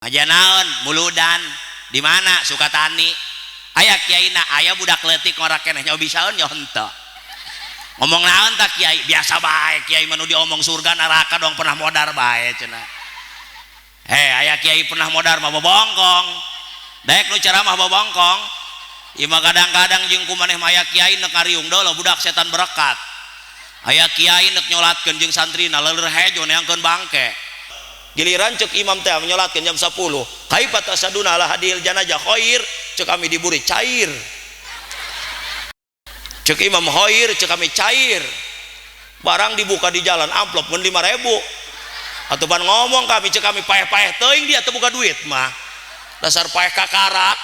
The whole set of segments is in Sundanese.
Aja naon muludan di mana Sukatani aya kiaina aya budak leutik ngora keneh nyaho bisaeun nyaho henteu. Ngomong naon tak kiai biasa bae kiai mah nu diomong surga neraka dong pernah modar bae cenah. Heh aya kiai pernah modar mah bobongkong. Daek nu ceramah bobongkong. Ieu mah kadang-kadang jeung ku maneh mah aya kiai nek ngariung deuleuh budak setan berekat. Aya kiai nek nyolatkeun jeung santrina leuleur hejo neangkeun bangke. Giliran cek imam teh nyolatkeun jam 10. Kaifa tasaduna ala hadil janazah khair cek kami diburi cair. Cek imam khair cek kami cair. Barang dibuka di jalan amplop mun 5.000. Atuh pan ngomong kami cek kami paeh-paeh teuing dia teu boga duit mah. Dasar paeh kakarak.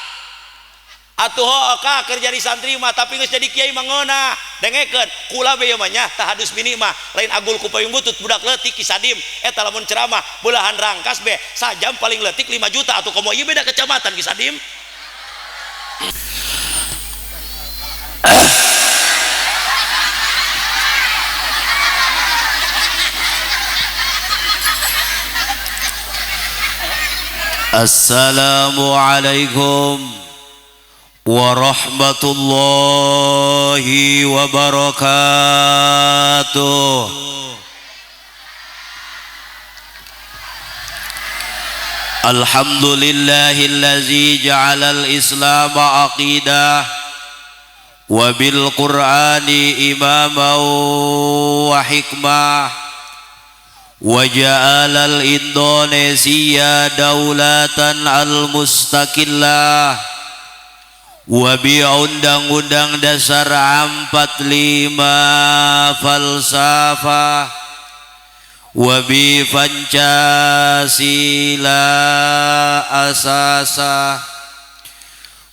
Atuh heuh ka keur jadi santri mah tapi geus jadi kiai mah ngeunah. Dengekeun kula be ieu mah nya tahadus bini mah lain agul ku payung butut budak leutik kisadim eta lamun ceramah belahan rangkas be sajam paling leutik 5 juta atuh komo ieu beda kecamatan kisadim. Assalamualaikum warahmatullahi wabarakatuh. Alhamdulillahillazi ja'alal islam aqidah wa bil qur'ani imama wa hikmah wa ja'alal indonesia daulatan al mustaqillah wa bi undang-undang dasar 45 falsafah wa bi Pancasila asasa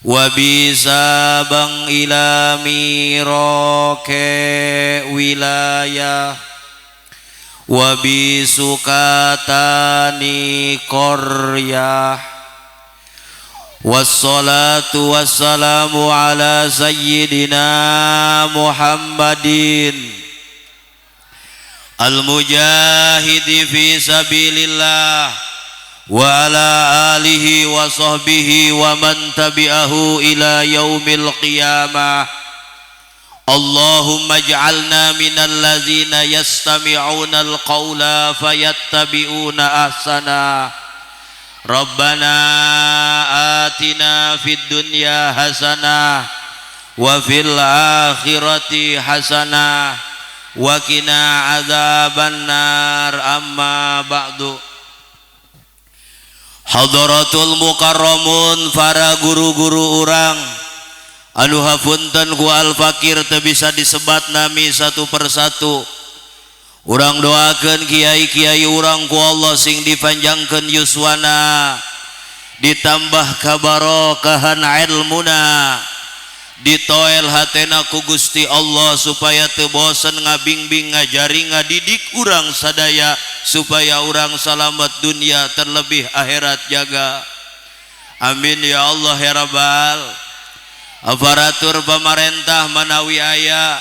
wa bi Sabang ila Merauke wilayah wa bi Sukatani Koryah. Wassalatu wassalamu ala sayyidina Muhammadin al-mujahidi fi sabilillah wa ala alihi wa sahbihi wa man tabi'ahu ila yaumil qiyamah. Allahumma ij'alna minal ladzina yastami'una al-qawla fayattabi'una ahsana. Rabbana atina fid dunya hasanah wa fil akhirati hasanah wa qina adzabannar. Amma ba'du. Hadratul mukarramun, para guru-guru urang anu hapunten ku al fakir teu bisa disebat nami satu persatu. Urang doakeun kiai-kiai urang ku Allah sing dipanjangkeun yuswana, ditambah kabarokahan ilmuna, ditoel hatena ku Gusti Allah supaya teu bosen ngabingbing ngajari ngadidik urang sadaya supaya urang salamet dunia terlebih akhirat jaga. Amin ya Allah ya Rabbal. Aparatur pamarentah manawi aya,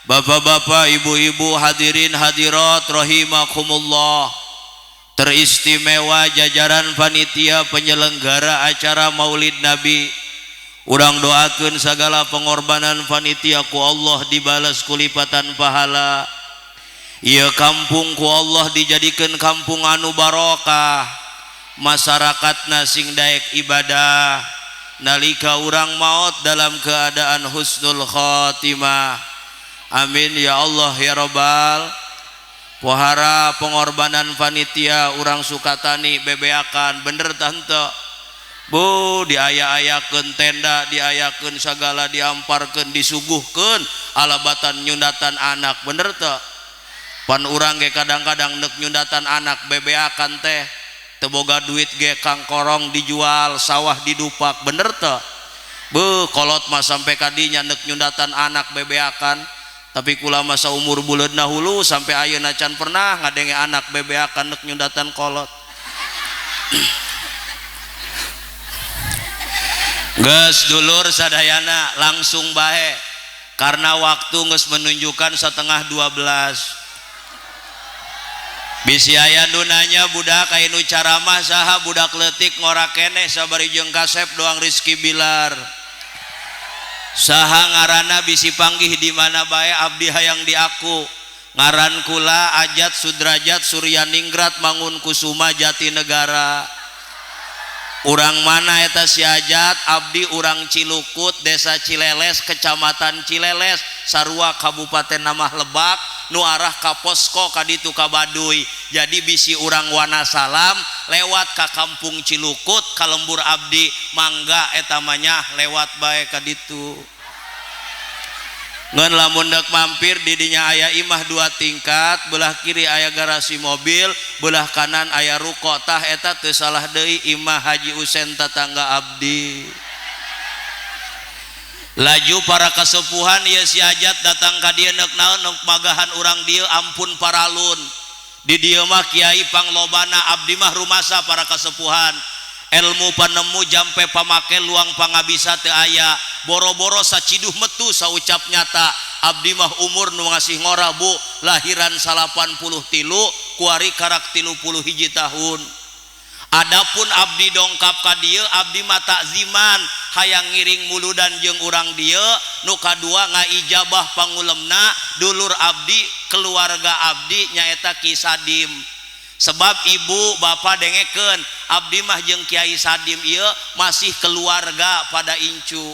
bapak-bapak, ibu-ibu, hadirin hadirat rahimakumullah. Teristimewa jajaran panitia penyelenggara acara Maulid Nabi. Urang doakeun sagala pengorbanan panitia ku Allah dibalas kulipatan pahala. Ieu kampung ku Allah dijadikeun kampung anu barokah, masyarakatna sing daek ibadah, nalika urang maot dalam keadaan husnul khatimah. Amin ya Allah ya Rabbal. Pohara pengorbanan panitia urang Sukatani bebeakan bener tante bu, diaya-ayakeun tenda, diayakeun sagala, diamparkeun, disuguhkeun alabatan nyundatan anak bener teu? Pan urang ge kadang-kadang neuk nyundatan anak bebeakan teh teu boga duit ge kangkorong dijual, sawah didupak bener teu? Bu kolot mah sampai kadinya neuk nyundatan anak bebeakan, tapi kula masa umur buleudna hulu sampai ayeuna can pernah ngadenge anak bebeakan neuk nyundatan kolot. Geus dulur sadayana langsung bae karena waktu geus menunjukkan 11:30. Bisi aya nu nanya budak aya nu caramah saha budak leutik ngora keneh sabari jeung kasep doang Rizky Bilar. Saha ngaranna bisi panggih di mana bae abdi hayang diaku. Ngaran kula Ajat Sudrajat Suryaningrat Mangunkusuma Jatinegara. Urang mana eta si Ajat? Abdi urang Cilukut, Desa Cileles, Kecamatan Cileles, sarua Kabupaten Namah Lebak, nu arah ka Posko ka ditu ka Baduy. Jadi bisi urang Wanasalam lewat ka Kampung Cilukut ka lembur abdi, mangga eta mah nya lewat bae ka ditu. Ngan lamun deuk mampir di dinya aya imah 2 tingkat, belah kiri aya garasi mobil, belah kanan aya ruko. Tah eta teu salah deui imah Haji Usen tatangga abdi. Laju para kasepuhan ieu si Ajat datang ka dieu neuk naon neuk magahan urang dieu ampun paralun. Di dieu mah kiai panglobana abdi mah rumasa para kasepuhan. Ilmu panemu jampe pamake luang pangabisa teu aya, boro-boro saciduh metu saucap nyata. Abdi mah umur nu ngasih ngora bu, lahiran 83 kuari karak 31 tahun. Adapun abdi dongkap ka dieu abdi mah takziman hayang ngiring muludan jeung urang dieu. Nu kadua ngaijabah pangulemna dulur abdi keluarga abdi nyaeta Ki Sadim. Sebab ibu bapak dengekeun abdi mah jeung Kiai Sadim ieu masih keluarga pada incu.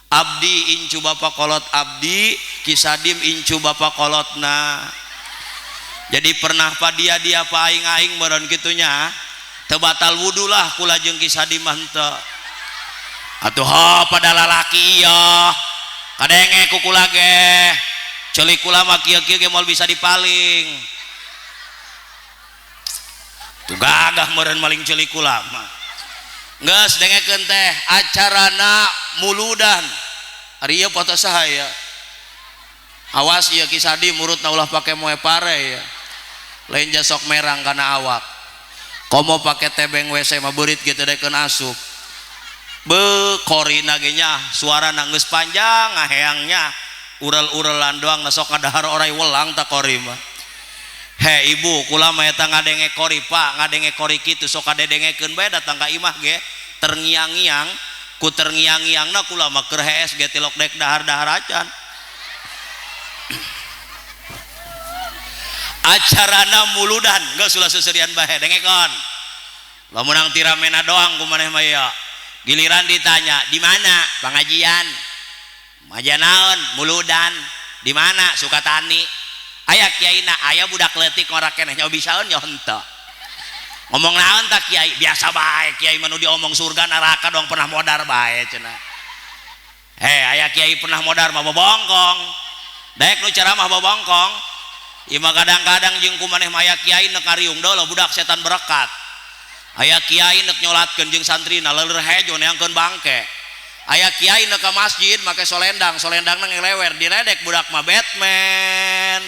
Abdi incu bapak kolot abdi, Ki Sadim incu bapak kolotna. Jadi pernah padia dia pa aing-aing meureun kitunya. Teu batal wudu lah kula jeung Ki Sadim mah henteu. Atuh ha pada lalaki ieu. Kadenge ku kula ge. Ceuli kula mah kieu-kieu ge moal bisa dipaling. Tuh gagah meureun maling ceuli kula mah. Geus dengekeun teh acarana muludan. Ari ieu foto saha ya? Awas ieu Ki Sadim murutna ulah pake moe pare ya. Lain jasok merang kana awak. Komo pake tebeng WC mah beurit gitu dekeun asup. Be korina ge nya suarana geus panjang ngaheangnya. Urel-urelan doang sok ngadahar orai welang ta kori mah. He ibu kula mah eta ngadenge kori pak, ngadenge kori kitu sok kadedengekeun bae datang ka imah ge terngiang-ngiang, ku terngiang-ngiangna kula mah keur hees ge tilok dek dahar-dahar acan. Acarana muludan geus ulah seserian bae dengekeun. Lamun ang tiramena doang ku maneh mah ieu. Giliran ditanya, di mana? Pengajian. Pengajian naon? Muludan. Di mana? Sukatani. Aya kiaina, aya budak leutik ngora keneh nyaho bisaeun nyaho henteu. Ngomong naon tah kiai? Biasa bae kiai mah nu diomong surga neraka dong pernah modar bae cenah. Heh, aya kiai pernah modar mah bobongkong. Daek nu ceramah bobongkong. Ieu mah kadang-kadang jeung ku maneh mah aya kiai nek ngariung deuleuh budak setan berekat. Aya kiai nek nyolatkeun jeung santrina leuleur hejo neangkeun bangke. Aya kiai nek ka masjid make solendang, solendangna ngelewer diledek budak mah Batman.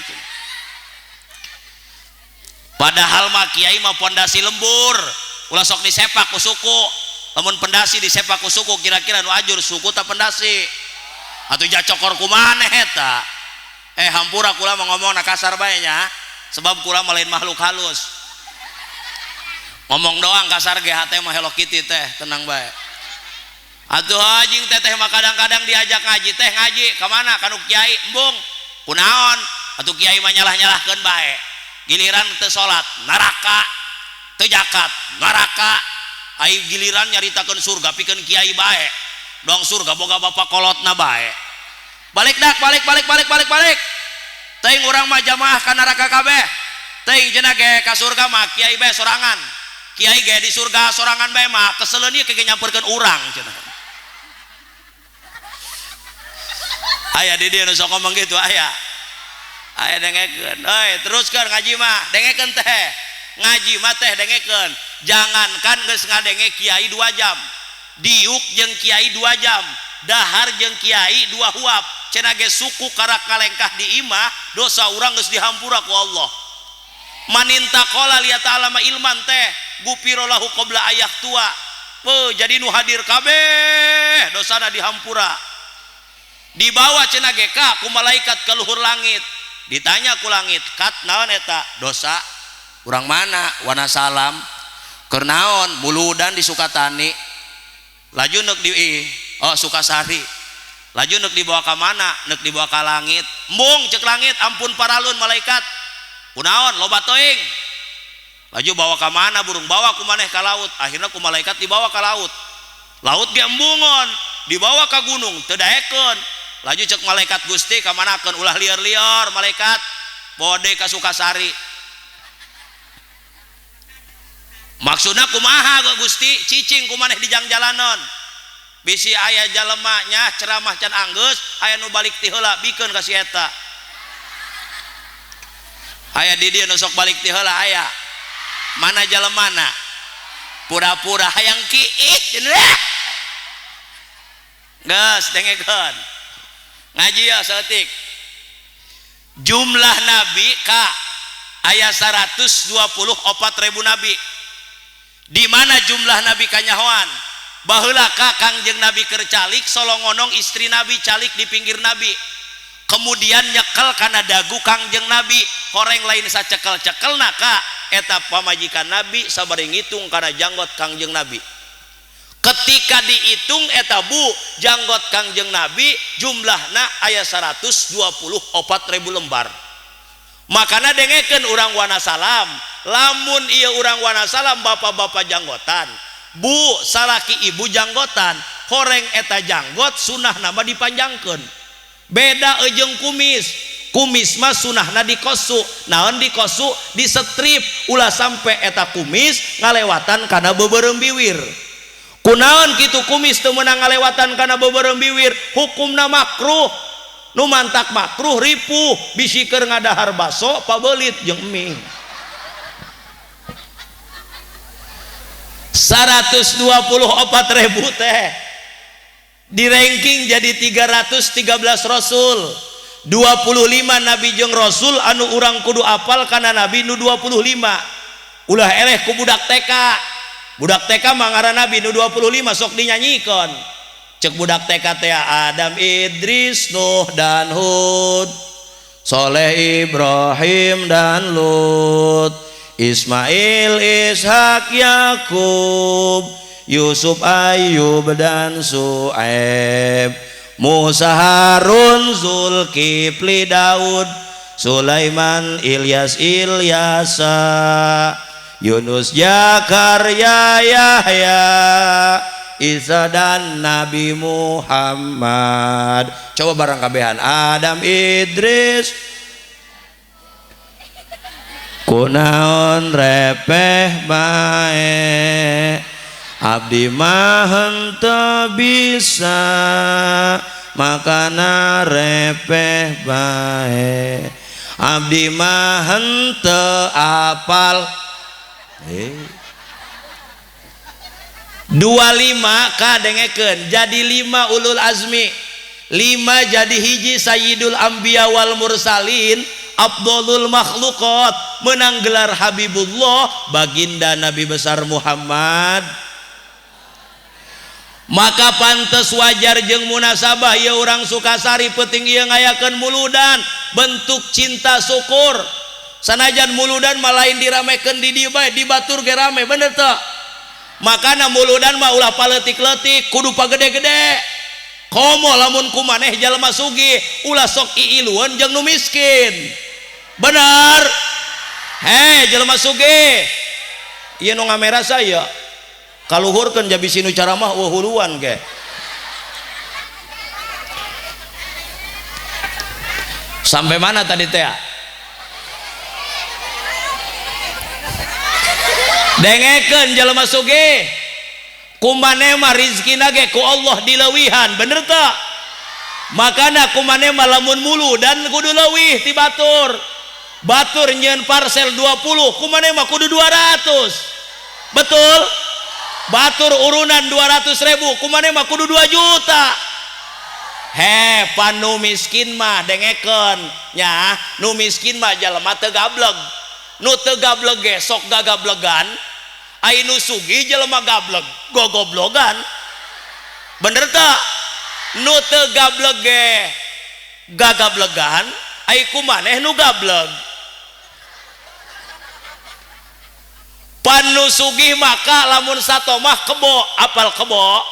Padahal mah kiai mah pondasi lembur, ulah sok disepak ku suku. Lamun pendasi disepak ku suku kira-kira nu ajur suku ta pendasi. Atuh jacokor kumaneh eta. Hampura kula mah ngomongna kasar bae nya, sebab kula mah lain makhluk halus. Ngomong doang kasar ge hate mah Hello Kitty teh, tenang bae. Atuh anjing teteh mah kadang-kadang diajak ngaji teh ngaji ka mana ka nu kiai embung. Kunaon? Atuh kiai mah nyalah-nyalahkeun bae. Giliran teu salat neraka, teu zakat neraka. Ai giliran nyaritakeun surga pikeun kiai bae. Doang surga boga bapak kolotna bae. Balik dak, balik balik balik balik balik. Teuing urang mah jamaah ka neraka kabeh. Teuing cenah ge ka surga mah kiai bae sorangan. Kiai ge di surga sorangan bae mah keseleun ieu ge nyamperkeun urang cenah. Aya di dieu nu sok ngomong gitu aya. Aya dengekeun. Euy, teruskeun ngaji mah, dengekeun teh. Ngaji mah teh dengekeun. Jangankan geus ngadenge kiai 2 jam. Diuk jeung kiai 2 jam. Dahar jeung kiai 2 huap. Cenah ge suku karak kalengkah di imah, dosa urang geus dihampura ku Allah. Maninta qala liya ta'ala ma ilman teh, gupiro lahu qabla ayah tua. Beuh, jadi nu hadir kabeh dosana dihampura. Dibawa cenah ge ka ku malaikat ke luhur langit. Ditanya ku langit, kat naon eta? Dosa. Urang mana? Wanasalam. Keur naon? Muludan di Sukatani. Laju neuk di oh Sukasari. Laju neuk dibawa ka mana? Neuk dibawa ka langit. Embung cek langit, ampun paralun malaikat. Kunaon? Loba teuing. Laju bawa ka mana burung? Bawa ku maneh ka laut. Akhirna ku malaikat dibawa ka laut. Laut ge embungon, dibawa ka gunung, teu daekeun. Laju cek malaikat Gusti ka manakeun? Ulah lieur-lieur malaikat. Bawa deui ka Sukasari. Maksudna kumaha Gusti? Cicing ku maneh di jangjalanan. Bisi aya jalema nya ceramah can anggeus, aya nu balik ti heula bikeun ka si eta. Aya di dieu nu sok balik ti heula aya. Mana jalemana? Pura-pura hayang kiih cenah. Geus dengekeun. Ngaji ya saeutik. Jumlah nabi ka aya 124.000 nabi. Di mana jumlah nabi kanyahoan? Baheula ka Kangjeng Nabi keur calik solongonong istri nabi calik di pinggir nabi. Kemudian nyekel kana dagu Kangjeng Nabi, horeng lain sacekel-cekelna ka eta pamajikan nabi sabari ngitung kana janggot Kangjeng Nabi. Ketika dihitung eta bu janggot Kangjeng Nabi jumlahna aya 124.000 lembar. Makana dengekeun urang Wanasalam, lamun ieu urang Wanasalam bapak-bapak janggotan, bu salaki ibu janggotan, horeng eta janggot sunah nama dipanjangkeun. Beda jeung kumis. Kumis mah sunahna dikosu. Naon dikosu? Disetrip ulah sampai eta kumis ngalewatan kana beubeurem biwir. Kunaon kitu kumis teu meunang ngalewatan kana beubeurem biwir? Hukumna makruh. Nu mantak makruh ripuh, bisi keur ngadahar baso pabelit jeung mie. 124.000 teh di ranking jadi 313 rasul. 25 nabi jeung rasul anu urang kudu apal kana nabi nu 25. Ulah eleh ku budak TK. Budak TK mah ngaran nabi nu 25 sok dinyanyikeun. Cek budak TK teh Adam, Idris, Nuh dan Hud, Soleh, Ibrahim dan Lut, Ismail, Ishak, Yakub, Yusuf, Ayub dan Su'aib, Musa, Harun, Zulkifli, Daud, Sulaiman, Ilyas, Ilyasa, Yunus, Zakaria, Yahya, Isa dan Nabi Muhammad. Coba barang kabehan Adam, Idris, kunaon repeh bae, abdi mah henteu bisa makana repeh bae, abdi mah henteu apal. 25 ka dengekeun jadi 5 ulul azmi, 5 jadi hiji sayyidul anbiya wal mursalin, afdolul makhluqat, menang gelar Habibullah baginda Nabi besar Muhammad. Maka pantes wajar jeung munasabah ieu urang Sukasari penting ieu ngayakeun muludan bentuk cinta syukur. Sanajan muludan mah lain diramekeun di dieu bae, di batur ge rame, bener teu? Makana muludan mah ulah paletik-letik, kudu pagede-gede. Komo lamun kumaneh jalma sugih, ulah sok iilueun jeung nu miskin. Bener? Hei jelema sugih, ieu nu ngamera saya kaluhurkeun jabisi nu caramah eueuh huluan ge. Sampai mana tadi teh? Dengekeun jelema sugih, kumaneh mah rizkina ge ku Allah dileuwihan, bener teu? Makana kumaneh mah lamun mulu dan kudu leuwih ti batur. Batur nyieun parcel 20, kumaneh mah kudu 200. Betul? Batur urunan 200.000, kumaneh mah kudu 2 juta. He, pan nu miskin mah dengekeun nya, nu miskin mah jalema teu gableg. Nu teu gableg ge sok gagablegan, ai nu sugih jelema gableg gogoblogan. Bener teu? Nu teu gableg ge gagablegan, ai kumaneh nu gableg. Pan nu sugih maka lamun satomah kebo, apal kebo?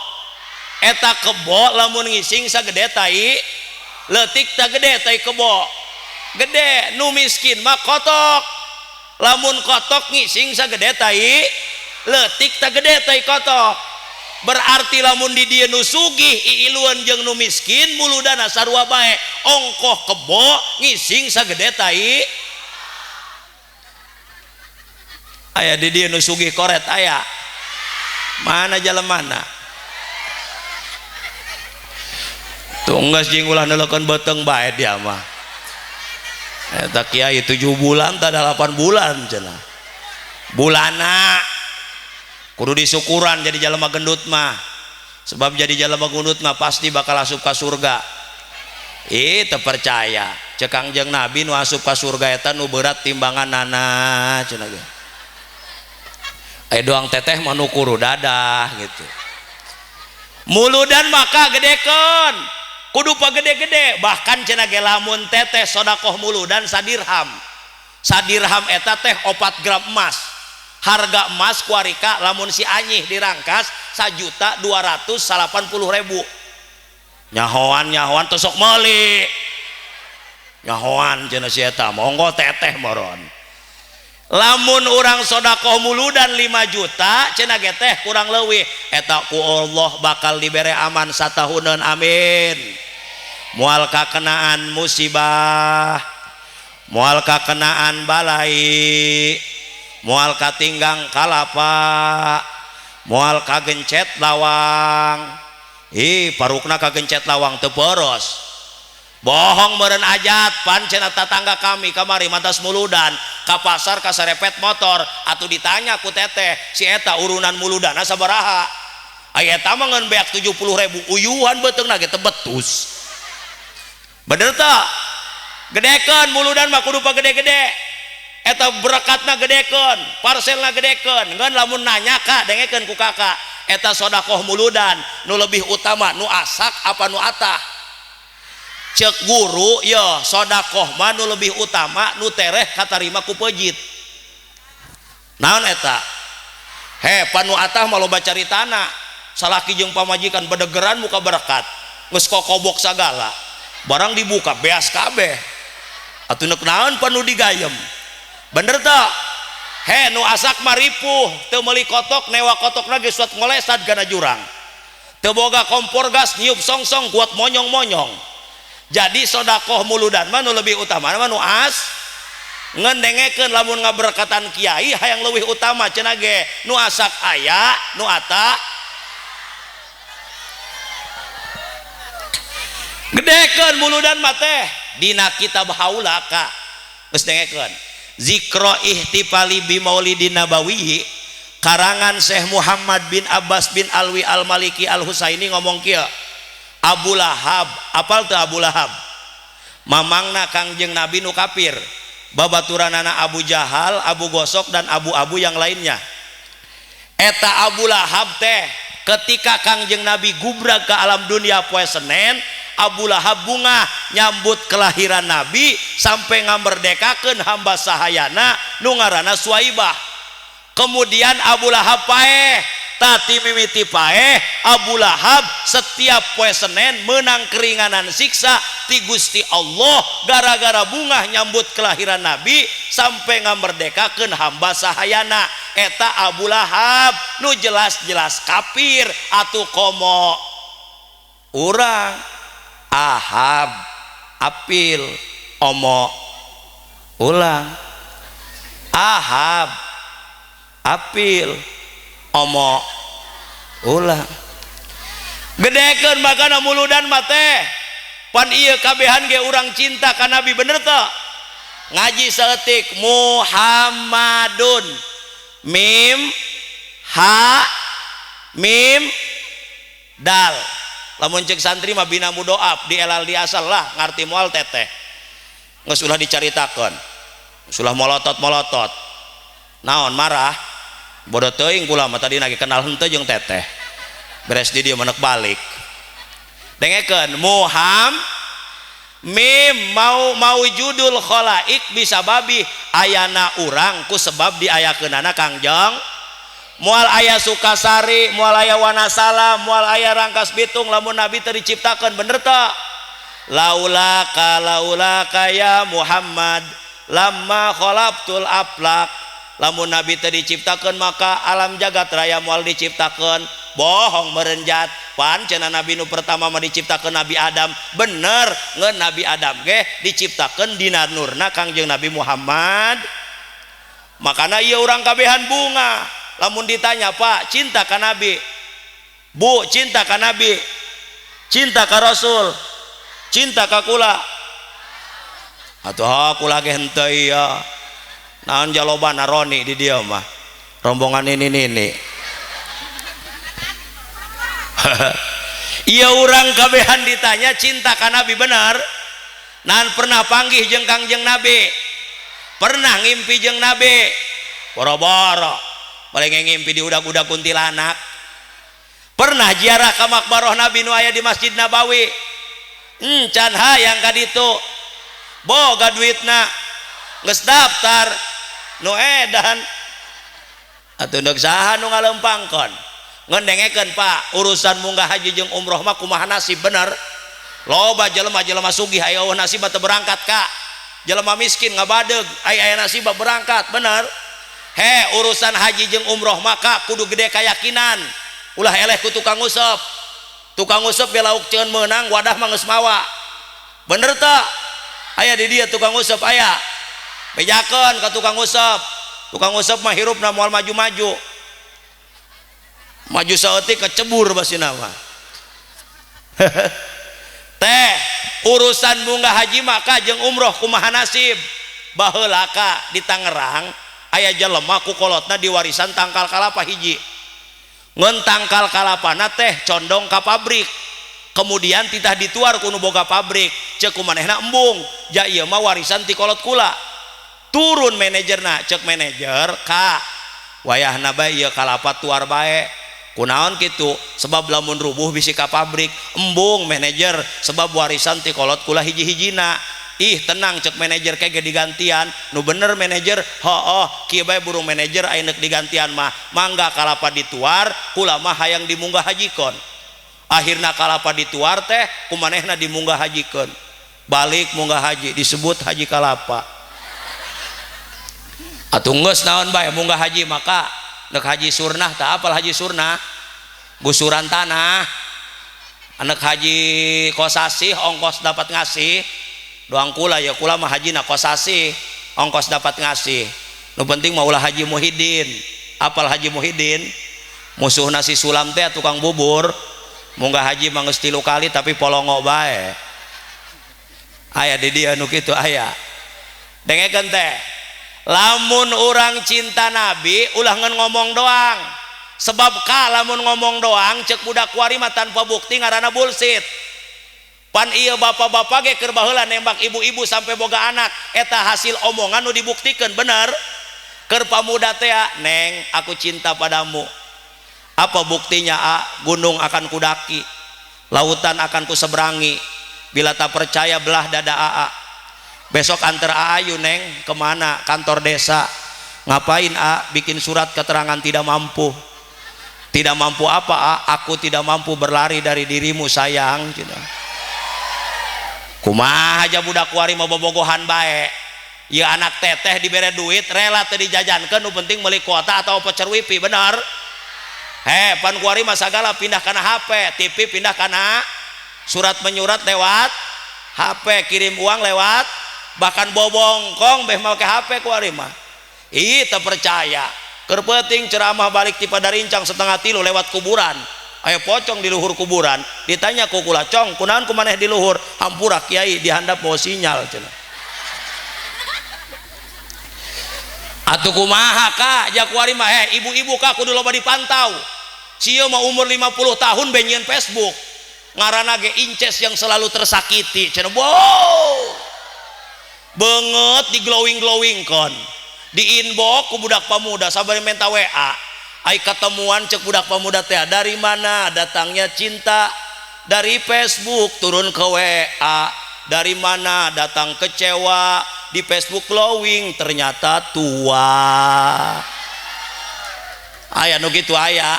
Eta kebo lamun ngising sagede tai leutik ta gede tai kebo. Gede. Nu miskin mah kotok, lamun kotok ngising sagede tai leutik ta gede tai kotok. Berarti lamun di dieu nu sugih iiluan jeung nu miskin muludana sarua bae, ongkoh kebo ngising sagede tai. Aya di dieu nu sugih koret aya. Mana jalemana? Tunggas jeung ulah neulekeun beuteung bae dia mah. Eta kiai 7 bulan tah 8 bulan cenah. Bulana kudu disyukuran jadi jalema gendut mah. Sebab jadi jalema gendut mah pasti bakal asup ka surga. Ih teu percaya. Ceuk Kangjeng Nabi nu asup ka surga eta nu berat timbanganana cenah ge. Doang teteh mah nu kuru dadah gitu. Muludan maka gedekeun. Kudu pagede-gede, bahkan cenah ge lamun teteh sedekah muludan sadirham. Sadirham eta teh 4 gram emas. Harga emas kuarika lamun si anyih dirangkas 1.280.000. Nyahoan-nyahoan teu sok meuli. Nyahoan cenah si eta, monggo teteh moron. Lamun urang sedekah muludan 5 juta cenah ge teh kurang leuwih eta ku Allah bakal dibere aman satahuneun, amin. Moal kakenaan musibah, moal kakenaan balai, moal katinggang kalapa, moal kagencet lawang. Ih parukna kagencet lawang teu poros. Bohong meureun ajat pan cenah tatangga kami kamari mantas muludan ka pasar kasarepet motor atuh ditanya ku teteh si eta urunan muludana sabaraha. Aya eta mah ngeun beak 70.000 uyuhan beuteungna ge teu betus. Bener teu? Gedekeun muludan mah kudu pagede-gede. Eta berekatna gedekeun, parselna gedekeun. Ngeun lamun nanya ka dengekeun ku kakak, eta sedekah muludan nu lebih utama nu asak apa nu atah? Cek guru yo sedekah mah nu lebih utama nu tereh katarima ku pejit. Naon eta? He pan nu atah mah loba caritana, salaki jeung pamajikan bedegeran muka berkat, geus kokobok sagala. Barang dibuka beas kabeh. Atuh neuk naon pan nu digayem? Bener teu? He nu asak mah ripuh, teu meuli kotok, newa kotokna geus suat ngolesad kana jurang. Teu boga kompor gas niup songsong kuat monyong-monyong. Jadi sodakoh muludan mah nu lebih utama mah nu as ngendengekeun lamun ngaberkatan kiai hayang leuwih utama cenah ge nu asak aya nu ata gedekeun muludan mah teh dina kitab haula ka geus dengekeun zikra ihtifali bi maulidin nabawi karangan Syekh Muhammad bin Abbas bin Alwi Al-Maliki Al-Husaini ngomong kieu. Abu Lahab, apal teu Abu Lahab? Mamangna Kangjeng Nabi nu kafir, babaturanana Abu Jahal, Abu Gosok dan abu-abu yang lainnya. Eta Abu Lahab teh ketika Kangjeng Nabi gubrag ke alam dunia poe Senin, Abu Lahab bungah nyambut kelahiran Nabi sampai ngamerdekakeun hamba sahayana nu ngaranna Suwaibah. Kemudian Abu Lahab paeh. Tati mimiti paeh Abu Lahab setiap poe Senin menang keringanan siksa ti Gusti Allah gara-gara bungah nyambut kelahiran Nabi sampai ngamerdekakeun hamba sahayana. Eta Abu Lahab nu jelas-jelas kafir atuh komo urang Ahab apil omo ulang Ahab apil omo ulang gedekeun makana muludan mah teh pan ieu kabehan ge urang cinta ka Nabi bener teu? Ngaji saeutik Muhammadun mim ha mim dal lamun ceuk santri mah bina mudoaf di elal di asal lah ngarti moal teteh geus ulah dicaritakeun geus ulah molotot-molotot naon marah bodoh teuing kula mah tadi lagi kenal henteu jeung teteh beres di dieu menek balik dengekeun Muham Mim mau maujudul khalaik bisa babi ayana urang ku sebab diayakeunana Kangjeng. Moal aya Sukasari, moal aya Wanasala, moal aya Rangkas Bitung lamun Nabi teu diciptakeun, bener teu? Laulaka laulaka ya Muhammad lamma khalaqtul aflak. Lamun Nabi teu diciptakeun maka alam jagat raya moal diciptakeun. Bohong merenjat. Pan cenah Nabi nu pertama mah diciptakeun Nabi Adam. Bener, ngeun Nabi Adam ge diciptakeun dina nurna Kangjeng Nabi Muhammad. Makana ieu urang kabehan bunga. Lamun ditanya, Pak, cinta ka Nabi? Bu, cinta ka Nabi? Cinta ka Rasul? Cinta ka kula? Atuh kula ge henteu ieu. Naon jalobana Roni di dieu mah. Rombongan ini nini. Ieu urang kabehan ditanya cinta ka Nabi, bener? Naon pernah panggih jeung Kangjeng Nabi? Pernah ngimpi jeung Nabi? Boro-boro paling ngimpi di udag-udag kuntilanak. Pernah ziarah ka makbaroh Nabi nu aya di Masjid Nabawi? Can hayang ka ditu. Boga duitna, geus daftar nu edan. Atuh deuk saha nu ngalempangkeun? Ngendengekeun Pak, urusan munggah haji jeung umroh mah kumaha nasib, bener? Loba jelema-jelema sugih aya eueuh nasib teu berangkat ka. Jelema miskin ngabadeug aya aya nasib berangkat, bener? He, urusan haji jeung umroh maka kudu gede keyakinan. Ulah eleh ku tukang usep. Tukang usep ge lauk ceun meunang, wadah mah geus mawa. Bener teu? Aya di dieu tukang usep aya. Bejakeun ka tukang usep. Tukang usep mah hirupna moal maju-maju. Maju saeutik kecebur basina mah. Teh, urusan munggah haji maka jeung umroh kumaha nasib. Baheula ka di Tangerang aya jelema ku kolotna diwarisan tangkal kalapa hiji. Ngeun tangkal kalapana teh condong ka pabrik. Kemudian titah dituar ku nu boga pabrik, ceuk ku manehna embung, ja ieu mah warisan ti kolot kula. Turun manajerna, ceuk manajer, ka wayahna bae ieu kalapa tuar bae. Kunaon kitu? Sebab lamun rubuh bisi ka pabrik. Embung manajer sebab warisan ti kolot kula hiji-hijina. Ih tenang cek manajer kege digantian. Nu bener manajer, hooh kieu bae burung manajer aya neuk digantian mah. Mangga kalapa dituar, kula mah hayang dimunggah hajikeun. Akhirna kalapa dituar teh kumanehna dimunggah hajikeun. Balik munggah haji disebut haji kalapa. Atuh geus naon bae munggah haji maka nek haji surnah tak apal haji surnah, gusuran tanah. Anak haji kosasih ongkos dapat ngasih. Doang kula ya kula mah haji na kosasih ongkos dapat ngasih. Nu penting mah ulah haji Muhyiddin. Apal haji Muhyiddin? Musuh nasi sulam teh tukang bubur. Munggah haji mah geus 3 kali tapi polongo bae. Aya di dieu nu kitu aya. Dengekeun teh. Lamun urang cinta Nabi ulah ngan ngomong doang. Sebab ka lamun ngomong doang ceuk budak kuari mah tanpa bukti ngaranna bullshit. Pan ieu bapak-bapak ge keur baheula nembak ibu-ibu sampai boga anak, eta hasil omongan nu dibuktikeun, bener? Keur pamuda teh, Neng, aku cinta padamu. Apa buktinya, A? Gunung akan kudaki, lautan akan kuseberangi. Bila tak percaya belah dada AA. Besok antar Aa yuk, Neng, kemana? Kantor desa. Ngapain, A? Bikin surat keterangan tidak mampu. Tidak mampu apa, A? Aku tidak mampu berlari dari dirimu, sayang. Kumaha aja budak kuari mau bobogohan bae. Ya anak teteh dibere duit rela teu dijajankeun, nu penting meuli kuota atau voucher wifi, bener? He, pan kuari mah sagala pindah kana HP, TV pindah kana surat menyurat lewat HP, kirim uang lewat, bahkan bobongkong beh make HP kuari mah. Ih, teu percaya. Keur peuting ceramah balik ti Padarincang 2:30 lewat kuburan. Aya pocong di luhur kuburan, ditanya ku kula, "Cong, kunaon ku maneh di luhur?" Hampura kiai dihandap bawa sinyal cenah. Atuh kumaha ka ja kuari mah, ibu-ibu ka kudu loba dipantau. Sieu mah umur 50 tahun be nyieun Facebook. Ngaranna ge inces yang selalu tersakiti cenah. Wow. Beungeut di glowing-glowing kon. Di inbox ku budak pamuda sabari menta WA. Ai ketemuan cek budak pemuda teh, dari mana datangnya cinta? Dari Facebook turun ke WA. Dari mana datang kecewa, di Facebook glowing ternyata tua. Aya nu kitu aya.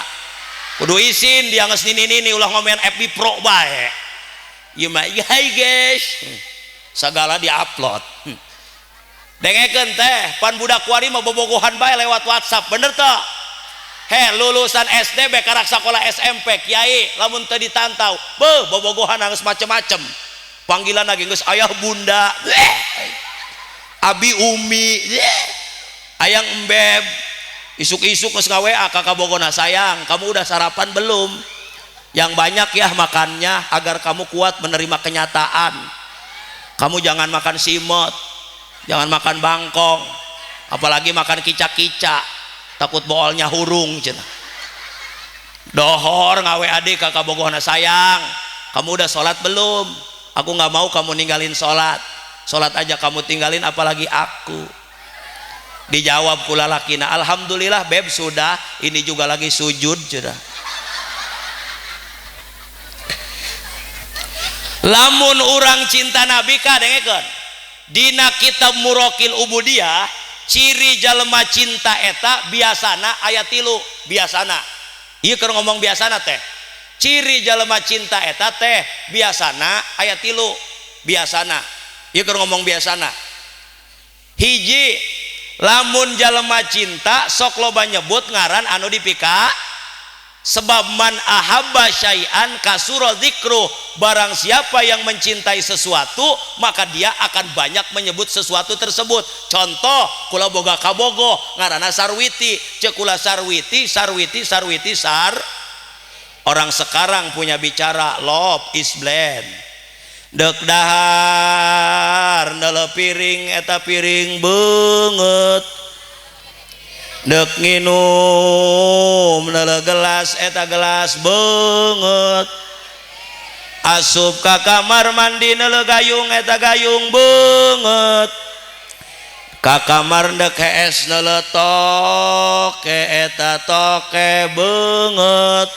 Kudu isin dia geus nini-nini ulah ngomen FB Pro bae. Ieu mah hai guys. Segala diupload. Dengekeun teh, pan budak kuari mah bobogohan bae lewat WhatsApp, bener teu? He, lulusan SD be karak sakola SMP, kiai lamun teu ditantau, beuh bobogohan geus macem-macem. Panggilan lagi geus ayah bunda, abi umi, ayang embeb. Isuk-isuk geus nga-WA ka kabogona, sayang, kamu udah sarapan belum? Yang banyak ya makannya agar kamu kuat menerima kenyataan. Kamu jangan makan simot, jangan makan bangkong, apalagi makan kicak-kicak, takut boolnya hurung cenah. Dohor nga-WA deui ka kabogohna, sayang, kamu udah sholat belum? Aku nggak mau kamu ninggalin sholat. Sholat aja kamu tinggalin apalagi aku. Dijawab ku lalakina, alhamdulillah beb sudah, ini juga lagi sujud sudah. Lamun urang cinta Nabi ka dengekeun. Dina kitab Muraqil Ubudiyah, ciri jalma cinta eta biasana aya tilu, biasana. Ieu keur ngomong biasana teh. Ciri jalma cinta eta teh biasana aya tilu, biasana. Ieu keur ngomong biasana. Hiji, lamun jalma cinta sok loba nyebut ngaran anu dipika, sebab man ahabba syai'an kasura dzikruh, barang siapa yang mencintai sesuatu maka dia akan banyak menyebut sesuatu tersebut. Contoh, kula boga kabogoh ngaranna Sarwiti, ceuk kula Sarwiti, Sarwiti, Sarwiti, Sar. Orang sekarang punya bicara love is blind. Dek dahar neuleuh piring eta piring beungeut, dek nginum neuleuh gelas eta gelas beungeut, asup ka kamar mandi neuleuh gayung eta gayung beungeut, ka kamar dek hees neuleuh toke eta toke beungeut.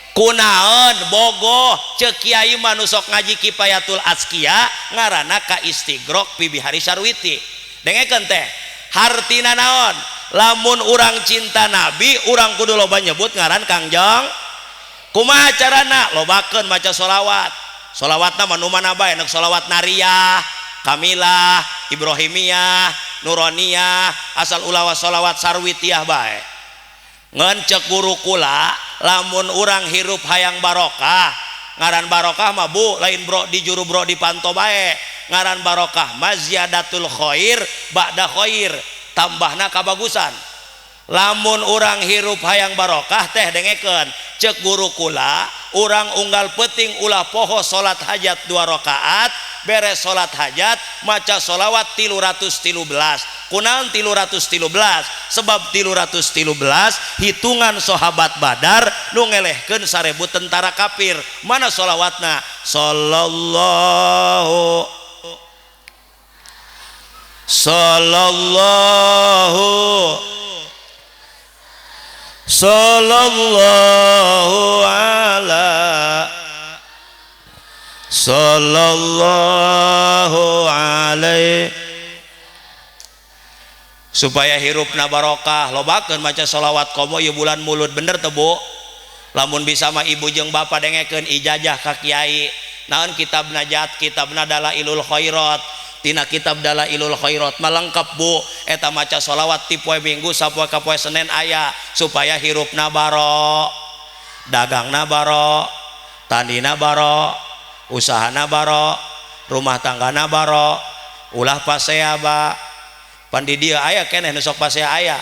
Kunaon bogoh ceuk kiai mah nu sok ngaji Kifayatul Azkiya ngaranna ka istigrok pi bihari Sarwiti. Dengekeun teh, hartina naon? Lamun urang cinta Nabi, urang kudu loba nyebut ngaran Kangjeng. Kumaha carana? Lobakeun maca sholawat. Sholawatna mah nu mana bae, nek sholawat nariyah, kamilah, ibrahimiyah, nuroniyah, asal ulah sholawat sarwitiyah bae. Ngan cek guru kula, lamun urang hirup hayang barokah, ngaran barokah mah bu lain bro di juru bro di panto bae, ngaran barokah mah ziyadatul khair ba'da khair, tambahna kabagusan. Lamun urang hirup hayang barokah teh dengekeun cek guru kula, urang unggal peuting ulah poho salat hajat 2 rakaat, beres salat hajat maca sholawat 313. Kunaon 313? Sebab 313 hitungan sahabat Badar nu ngelehkeun 1000 tentara kafir. Mana sholawatna? Sallallahu sallallahu sallallahu ala sallallahu alaihi. Supaya hirupna barokah, lobakeun maca sholawat komo ieu bulan mulud, bener teu Bu? Lamun bisa mah ibu jeung bapa dengekeun ijazah ka kiai. Naon kitab najat, kitabna Dalailul Khairat. Tina kitab Dalailul Khairat mah lengkap Bu, eta maca sholawat ti poe Minggu sapoe ka poe Senin aya, supaya hirupna barok, dagangna barok, tandina barok, usahana barok, rumah tanggana barok, ulah pasea ba. Pan di dieu aya keneh nu sok pasea aya.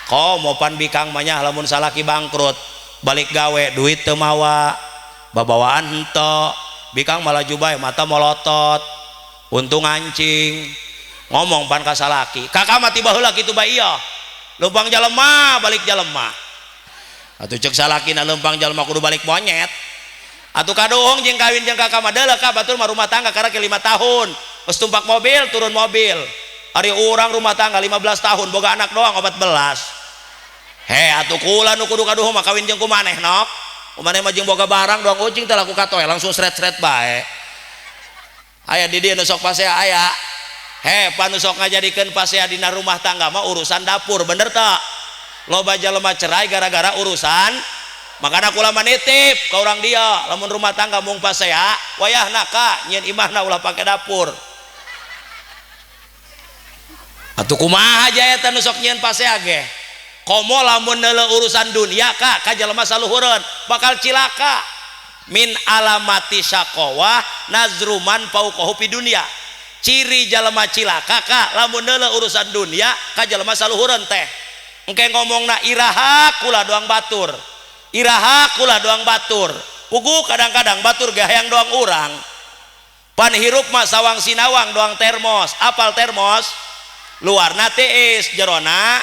Komo pan bikang mah nya lamun salaki bangkrut, balik gawe duit teu mawa, babawaan henteu, bikang malah bae mata molotot, untung ancing. Ngomong pan ka salaki, kakak mah tiba heula kitu bae ieu. Leumpang jalema balik jalema. Atuh ceuk salakina leumpang jalema kudu balik monyet. Atuh kaduhung jeung kawin jeung kakak mah deuleu ka batur mah rumah tangga karek 5 tahun. Geus tumpak mobil turun mobil. Ari urang rumah tangga 15 tahun boga anak doang 14. He atuh kula nu kudu kaduhung mah kawin jeung kumaneh nok. Kumaneh mah jeung boga barang doang ucing teh laku katoe langsung sret-sret bae. Aya di dieu nu sok pasea aya. He, pan nu sok ngajadikeun pasea dina rumah tangga mah urusan dapur, bener teu? Loba jelema cerai gara-gara urusan. Makana kula mah nitip ka urang dia, lamun rumah tangga mung pasea, wayahna ka nyieun imahna ulah pake dapur. Atuh kumaha aja eta nu sok nyieun pasea ge? Komo lamun neuleuh urusan dunia ka jelema saluhureun bakal cilaka. Min alamati syaqawah nazruman fauqahu fi dunya. Ciri jelema cilaka ka lamun neuleuh urusan dunia ka jelema saluhureun teh. Engke ngomongna iraha kula doang batur. Iraha kula doang batur. Pugu kadang-kadang batur ge hayang doang urang. Pan hirup mah sawang sinawang doang termos. Apal termos? Luarna tiis, jerona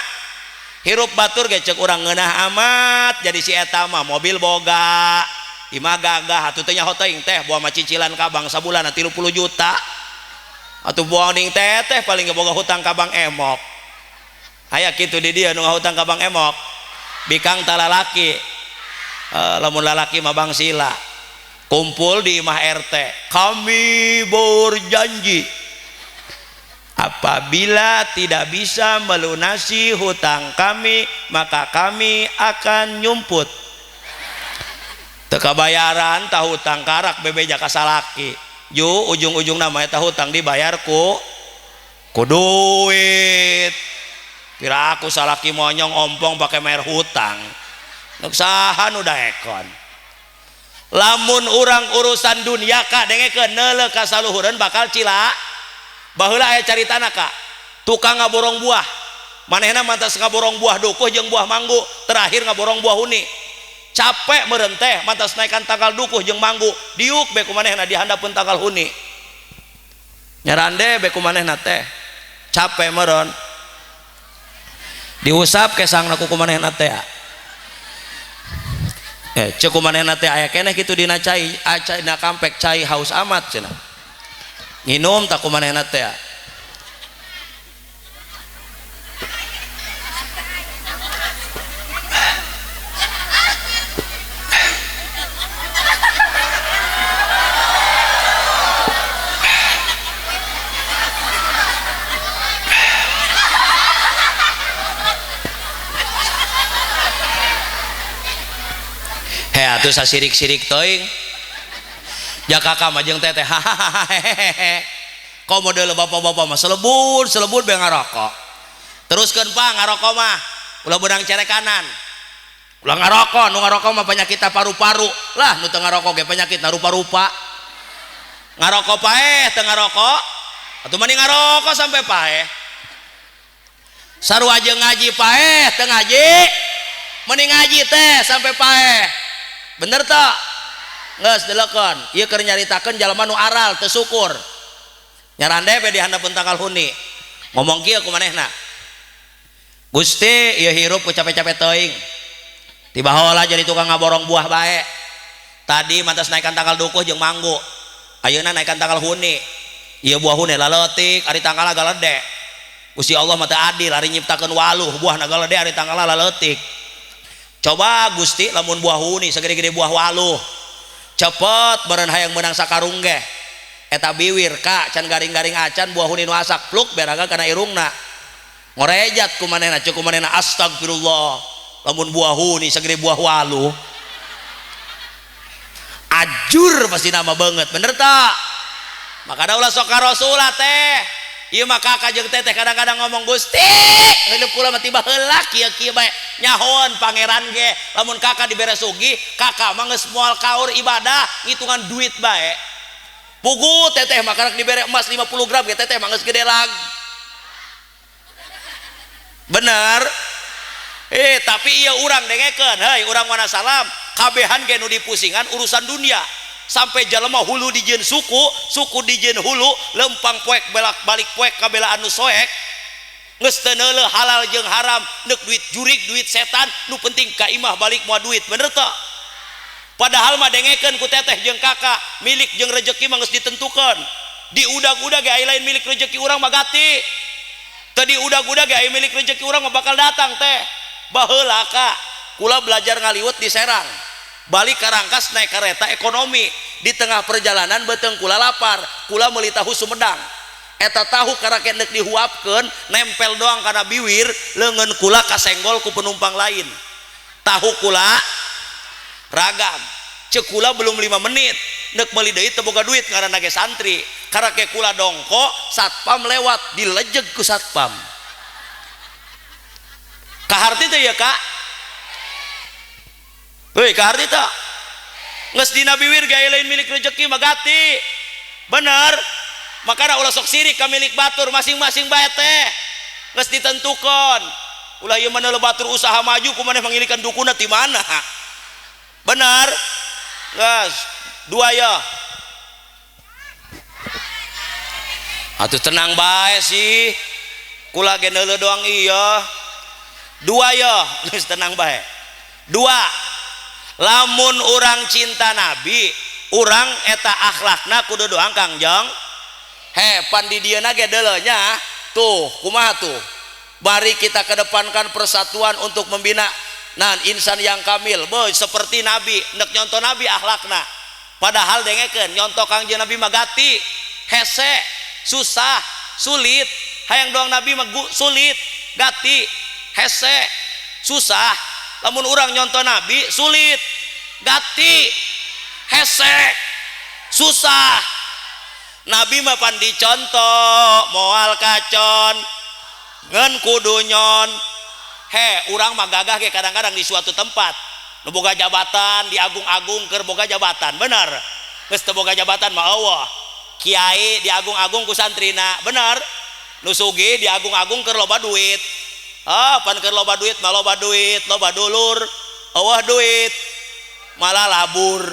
hirup batur ge ceuk urang ngeunah amat. Jadi si eta mah mobil boga, imah gagah, atuh teh nyaho teuing teh buah mah cicilan ka bank sabulan 30 juta. Atuh buah ning teteh paling ge boga hutang ka bank emok. Aya kitu di dieu nu ngahutang ka bank emok. Bikang ta lalaki. Lamun lalaki mah bang sila. Kumpul di imah RT. Kami berjanji apabila tidak bisa melunasi hutang kami, maka kami akan nyumput. Teu kabayaran tah hutang karak bebeja ka salaki. Ju ujung-ujung nama eta hutang dibayar ku duit. Pira aku salaki monyong ompong pake bayar hutang. Nuk saha nu daekon. Lamun urang urusan dunia ka dengekeun neuleuh ka saluhureun bakal cilaka. Baheula aya caritana ka tukang ngaborong buah. Manehna mantas ngaborong buah dukuh jeung buah manggu, terakhir ngaborong buah huni. Capek meureun teh mantas naekan tanggal dukuh jeung manggu, diuk be ku manehna di handapeun tanggal huni. Nyarande be ku manehna teh. Capek meureun. Diusap kesangna ku manehna teh. Ceuk ku manehna teh aya keneh kitu dina cai, acai dina kampek cai haus amat cenah. Nginum tak ku manehna teh. Heh atuh sasirik-sirik teuing. Jakaka mah jeung teteh hahaha hehehe. Komo deuleu bapak-bapak mah selebur-selebur be ngarokok. Teruskeun pa ngarokok mah, ulah beunang cerekanan. Ulah ngarokok, nu ngarokok mah penyakit paru-paru. Lah nu teu ngarokok ge penyakit rupa-rupa. Ngarokok paeh teu ngarokok, atuh mending ngarokok sampai paeh. Sarua jeung ngaji paeh teu ngaji, mending ngaji teh sampai paeh. Bener tak? Geus delekeun. Ieu keur nyaritakeun jalma nu aral teu syukur. Nyarande be di handapeun tanggal huni. Ngomong kieu ku manehna. Gusti, ieu hirup ku capek-capek teuing. Tiba heula jadi tukang ngaborong buah bae. Tadi mantas naekan tanggal dukuh jeung manggu. Ayeuna naekan tanggal huni. Ieu buah huni laleutik, ari tanggalna galede. Gusti Allah mah teu adil, ari nyiptakeun waluh buahna galede ari tanggalna laleutik. Coba Gusti lamun buah huni sagede-gede buah waluh. Cepet beureun hayang meunang sakarung ge. Eta biwir ka can garing-garing acan buah huni nu asak pluk beraga kana irungna. Ngorejat ku manehna ceuk ku manehna astagfirullah. Lamun buah huni sagede buah waluh. Ajur pasti nama banget, bener tak? Makana ulah sok ka Rasulullah teh. Ieu mah kakak jeung teteh kadang-kadang ngomong Gusti, hidup kula mah tiba heula kieu-kieu bae. Nyahoan pangeran ge, lamun kakak dibere sugih, kakak mah geus moal kaur ibadah, ngitungan duit bae. Pugu teteh mah karak dibere emas 50 gram ge teteh mah geus gede lag. Bener? Tapi ieu urang dengekeun, heuy urang Wanasalam, kabehan ge nu dipusingan urusan dunia. Sampai jelema hulu dijieun suku, suku dijieun hulu, lempang poek belak balik poek kabela anu soek. Geus teu neuleuh halal jeung haram, neuk duit jurig, duit setan, nu penting ka imah balik moal duit, bener teu? Padahal mah dengekeun ku teteh jeung kakak, milik jeung rejeki mah geus ditentukeun. Di udag-udag ge aya lain milik rejeki urang mah gati. Teu di udag-udag ge aya milik rejeki urang mah bakal datang teh. Baheula ka, kula belajar ngaliwet di Serang. Balik ka Rangkas naik kereta ekonomi, Di tengah perjalanan beuteung kula lapar, kula meuli tahu Sumedang. Eta tahu karake deuk dihuapkeun, nempel doang kana biwir, leungeun kula kasenggol ku penumpang lain. Tahu kula ragam. Ceuk kula belum 5 menit, neuk meuli deui teu boga duit ngaranna ge santri. Karake kula dongko, satpam lewat, dilejeg ku satpam. Kaharti teh ya Kak? Heuy, kaharti teh. Geus dina biwir ge lain milik rezeki mah gati. Bener? Makana ulah sok sirik ka milik batur, masing-masing bae teh. Geus ditentukeun. Ulah ieu mah batur usaha maju ku maneh mangilikan dukuna ti mana? Bener? Geus, dua ya. Atuh tenang bae sih. Kula ge neuleuh doang iya. Dua ya, geus tenang bae. Dua. Lamun urang cinta Nabi, urang eta akhlakna kudu doang Kangjeng. He, pan di dieu na ge deuleuh nya. Tuh, kumaha tuh? Mari kita kedepankan persatuan untuk membina nah insan yang kamil, boy seperti Nabi, nek nyontoh Nabi akhlakna. Padahal dengekeun nyontoh Kangjeng Nabi mah gati, hese, susah, sulit. Hayang doang Nabi mah sulit, gati, hese, susah. Lamun urang nyontoh Nabi sulit, gati, hese, susah. Nabi mah pan dicontoh moal kacon ngan kudu nyon. He, urang mah gagah ge kadang-kadang di suatu tempat nu boga jabatan diagung-agung keur boga jabatan, bener? Geus teu boga jabatan mah eueuh. Kiai diagung-agung ku santrina, bener? Nu sugih diagung-agung keur loba duit. Ah, pan keur loba duit mah loba duit, loba dulur, eueuh duit malah labur.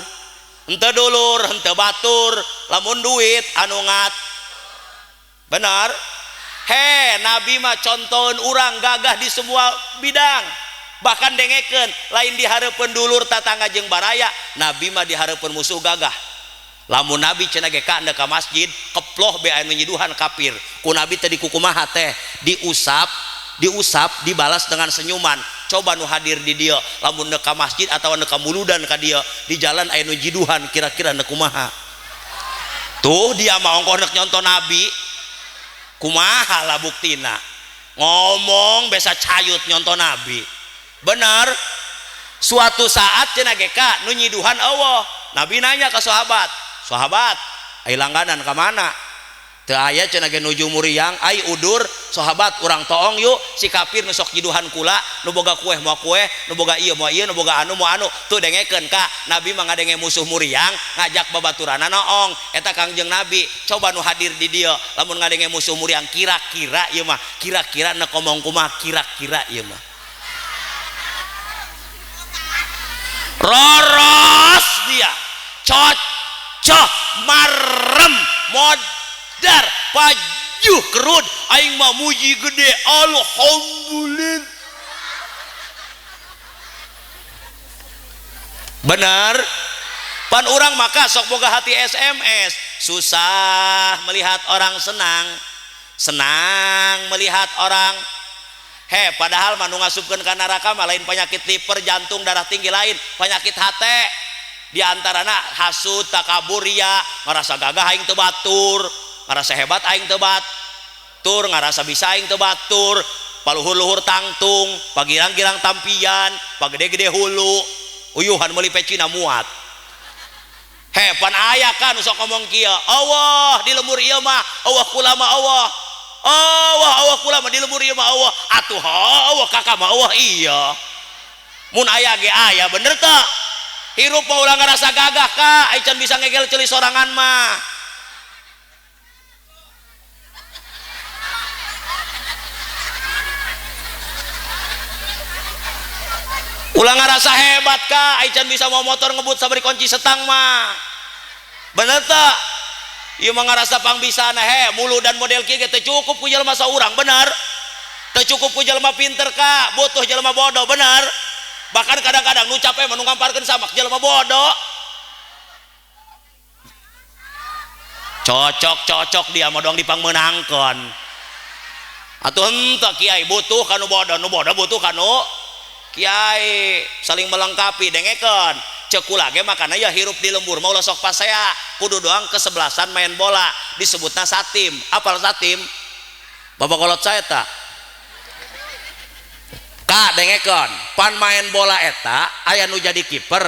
Henteu dulur, henteu batur, lamun duit anu ngat. Benar? He, Nabi mah contoheun urang gagah di semua bidang. Bahkan dengekeun, lain di hareupeun dulur tatangga jeung baraya, Nabi mah di hareupeun musuh gagah. Lamun Nabi cenah ge ka ka masjid, keploh be anu nyiduhan kafir. Ku Nabi teh dikukumaha teh, diusap, diusap, dibalas dengan senyuman. Coba nu hadir di dieu, lamun ka masjid atawa ka muludan ka dieu, di jalan aya nu jiduhan kira-kira neuk kumaha? Tuh dia mah ongkoh nek nyontoh Nabi. Kumaha lah buktina? Ngomong besa cayut nyontoh Nabi. Bener? Suatu saat cenah ge ka nu nyiduhan eueuh. Nabi nanya ka sahabat, "Sahabat, ai langganan ka mana?" Teu aya cenah ge nuju muriang, ai udur, sahabat urang toong yuk, si kafir nu sok nyiduhan kula, nu boga kueh moal kueh, nu boga ieu moal ieu, nu boga anu moal anu. Tuh dengekeun ka, Nabi mah ngadenge musuh muriang, ngajak babaturanna noong. Eta Kangjeng Nabi, coba nu hadir di dieu, lamun ngadenge musuh muriang kira-kira ieu mah, kira-kira nek ngomong kumaha kira-kira ieu mah. Roros dia, cocok, marem, modar, pajuh kerud, aing mah muji gede, alhamdulillah. Benar? Pan urang maka sok boga hati SMS, susah melihat orang senang, senang melihat orang. He, padahal mah nu ngasupkeun ka neraka mah lain penyakit liver, jantung, darah tinggi lain, penyakit hate. Di antarana hasud, takabur, ria, ngarasa gagah aing teu batur, ngarasa hebat aing teu batur, ngarasa bisa aing teu batur, paluhur-luhur tangtung, pagirang-girang tampian, pagede-gede hulu, uyuhan meuli pecina muat. He, pan aya kan sok ngomong kieu, Allah di lembur ieu mah, Allah kula mah Allah. Allah, Allah kula mah di lembur ieu mah Allah. Atuh Allah kakak mah Allah iya. Mun aya ge aya bener teu? Hirup mah ulah ngarasa gagah ka, ai can bisa ngegel ceuli sorangan mah. Ulah ngarasa hebat ka, ai can bisa mau motor ngebut sabari kunci setang mah. Bener teu? Ieu mah ngarasa pangbisana he, mulu dan model kieu ge teu cukup ku jelema saurang, bener? Teu cukup ku jelema pinter ka, butuh jelema bodoh, bener? Bahkan kadang-kadang nu capek mah nu ngamparkeun samak jelema bodoh. Cocok-cocok dia mah doang dipangmeunangkeun. Atuh henteu kiai butuh kanu bodoh, nu bodoh butuh kanu kiai, saling melengkapi. Dengekeun, Ceuk kula ge makana ya hirup di lembur mah ulah sok pasea, kudu doang kesebelasan main bola disebutna satim. Apal satim? Bapak kolot saya tak? Kak dengekeun, pan main bola eta aya nu jadi kiper,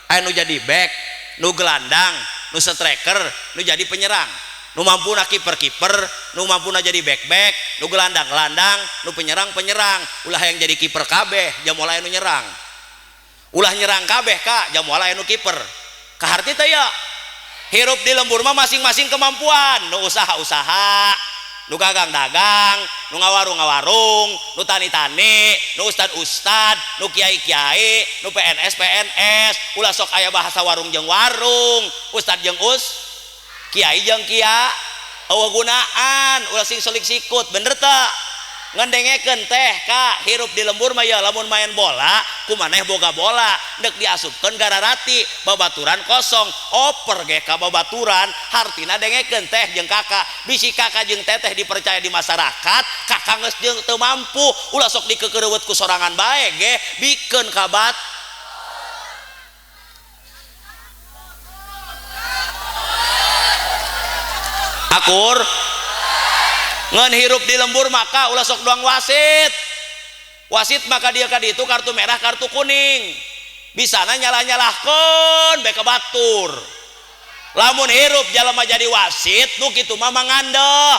aya nu jadi back, nu gelandang, nu striker, nu jadi penyerang. Nu mampuna kiper-kiper, nu mampuna jadi back-back, nu gelandang-gelandang, nu penyerang-penyerang. Ulah yang jadi kiper kabeh, jamola nu nyerang. Ulah nyerang kabeh kak, jamola nu kiper. Kaharti teh ya? Hirup di lembur mah masing-masing kemampuan, nu usaha-usaha, nu dagang-dagang, nu ngawarung-ngawarung, nu tani-tani, nu ustad-ustad, nu kiai-kiai, nu PNS-PNS, ulah sok aya bahasa warung jeung warung, ustad jeung us, kiai jeung kia, eueuh gunaan, ulah sing selik sikut, bener teu? Ngendengekeun teh kak, hirup di lembur mah ya lamun main bola, ku maneh boga bola, deuk diasupkeun gararati, babaturan kosong, oper ge ka babaturan, hartina dengekeun teh jeung kakak, bisi kakak jeung teteh dipercaya di masyarakat, kakak geus jeung teu mampu, ulah sok dikeukeureut ku sorangan bae ge, bikeun ka bat. Akur ngan hirup di lembur maka ulah sok doang wasit. Wasit maka dia ka ditu kartu merah kartu kuning, bisana nyalah-nyalahkeun bae ka batur. Lamun hirup jalma jadi wasit nu kitu mah mangandeuh.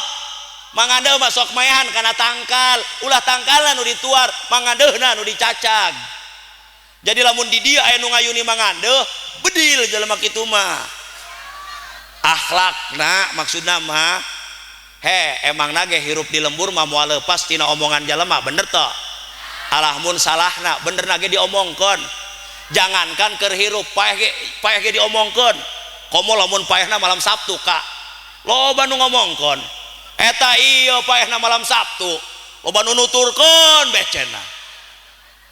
Mangandeuh mah sok maehan kana tangkal, ulah tangkalna nu dituar, mangandeuhna nu dicacag. Jadi lamun di dieu aya nu ngayuni mangandeuh, bedil jalma kitu mah. Akhlakna maksudna mah he emang nage hirup di lembur mah moal lepas tina omongan jalema, bener teu? Alah mun salahna bener nage diomongkeun. Jangankan keur hirup paeh ge diomongkeun. Komo lamun paehna malam Sabtu kak, loba nu ngomongkeun eta ieu paehna malam Sabtu, loba nu nuturkeun becena.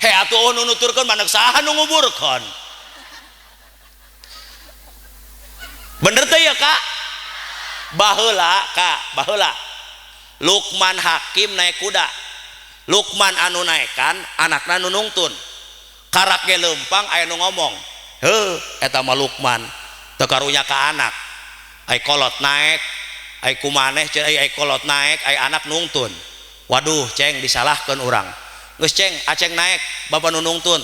He atuh nu nuturkeun mah saha nu nguburkeun. Bener teh ya kak? Baheula kak, baheula Lukman Hakim naik kuda, Lukman anu naekan anakna nu nungtun, karak ge leumpang aya nu ngomong, heuh eta mah Lukman teu karunya ka anak, ai kolot naek, ai kumaneh cenah ai kolot naek, ai anak nungtun. Waduh ceng disalahkeun urang, geus ceng aceng naek bapa nu nungtun,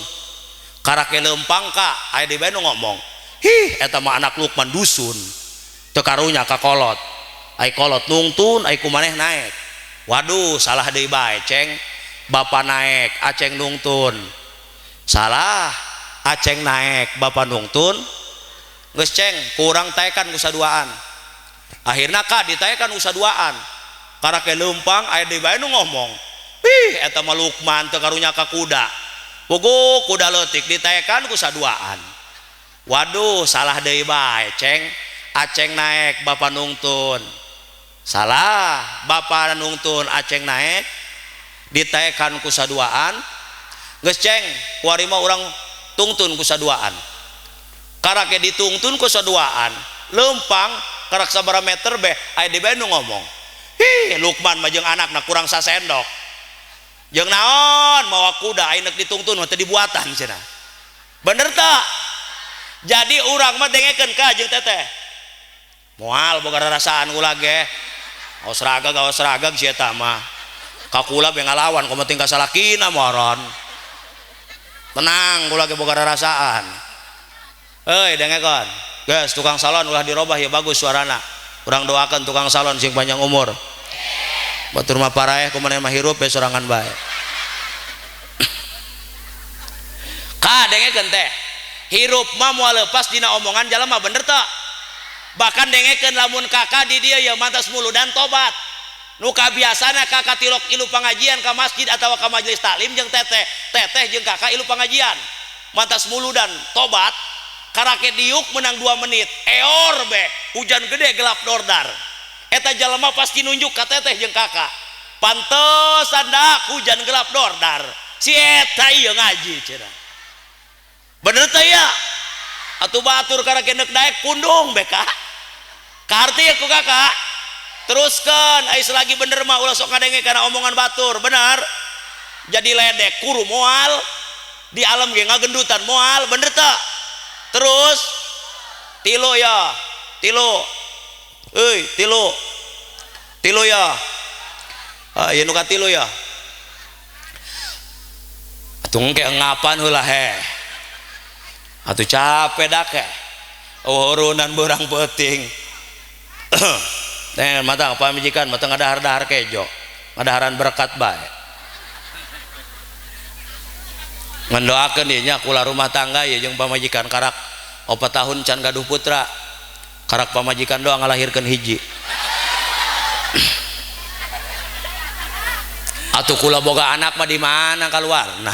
karak ge leumpang kak aya di bae nu ngomong, hih eta mah anak Lukman dusun teu karunya ka kolot, ai kolot nungtun ai kumaneh naek. Waduh salah deui bae ceng, bapa naek aceng nungtun, salah aceng naek bapa nungtun, geus ceng kurang taekan ku saduaan. Akhirna ka ditaekan ku saduaan, karake leumpang aya deui bae nu ngomong, ih eta mah Lukman teu karunya ka kuda, puguh kuda leutik ditaekan ku saduaan. Waduh salah deui bae ceng, aceng naek bapa nungtun, salah bapa nungtun aceng naek ditaekan ku saduaan, geus ceng kuari mah urang tungtun ku saduaan. Karake ditungtun ku saduaan leumpang karak sabaraha meter beh aya deui bae nu ngomong, hi Lukman mah jeung anakna kurang sasendok, jeung naon mawa kuda aya neuk ditungtun mah teu dibuatan cenah. Bener teu? Jadi urang mah dengekeun ka jeung teteh, moal boga rarasaan kula ge, aos ragag si eta mah ka kula be ngalawan komo tingkah salakina moron. Tenang kula ge boga rarasaan. Heuy dengekeun geus tukang salon ulah dirobah ya bagus suarana, urang doakeun tukang salon sing panjang umur, batur mah paraeh kumaneh mah hirup be sorangan bae. Ka dengekeun teh, hirup mah moal lepas dina omongan jalma, bener teu? Bahkan dengekeun lamun kakak di dieu ya mantas muludan tobat, nu kabiasana kakak tilok ilu pangajian ka masjid atawa ka majelis taklim jeung teteh, teteh jeung kakak ilu pangajian mantas muludan tobat, karake diuk menang 2 menit eor be hujan gede gelap dordar, eta jalma pasti nunjuk ka teteh jeung kakak, pantesan dak hujan gelap dordar si eta ieu ngaji cenah. Bener teh ya? Atuh batur karake neuk daek pundung be kak. Kaharti ya ku kakak? Teruskan ai selagi bener mah ulah sok ngadenge kana omongan batur, bener? Jadi ledek kuru moal, di alam ge ngagendutan moal, bener teu? Terus tilu ya, tilu. Euy, tilu. Tilu ya. Ah, ieu nu katilu ya. Atuh engke engapan heula heh. Atuh capek dak heh. Urunan beurang peuting. Teh mata pamijikan mata ngadahar-dahar kejo. Ngadaharan berkat bae. Ngandoakeun ieu nya kula rumah tangga ieu jeung pamajikan karak 4 tahun can gaduh putra. Karak pamajikan doang ngalahirkeun hiji. Atuh kula boga anak mah di mana kaluarna.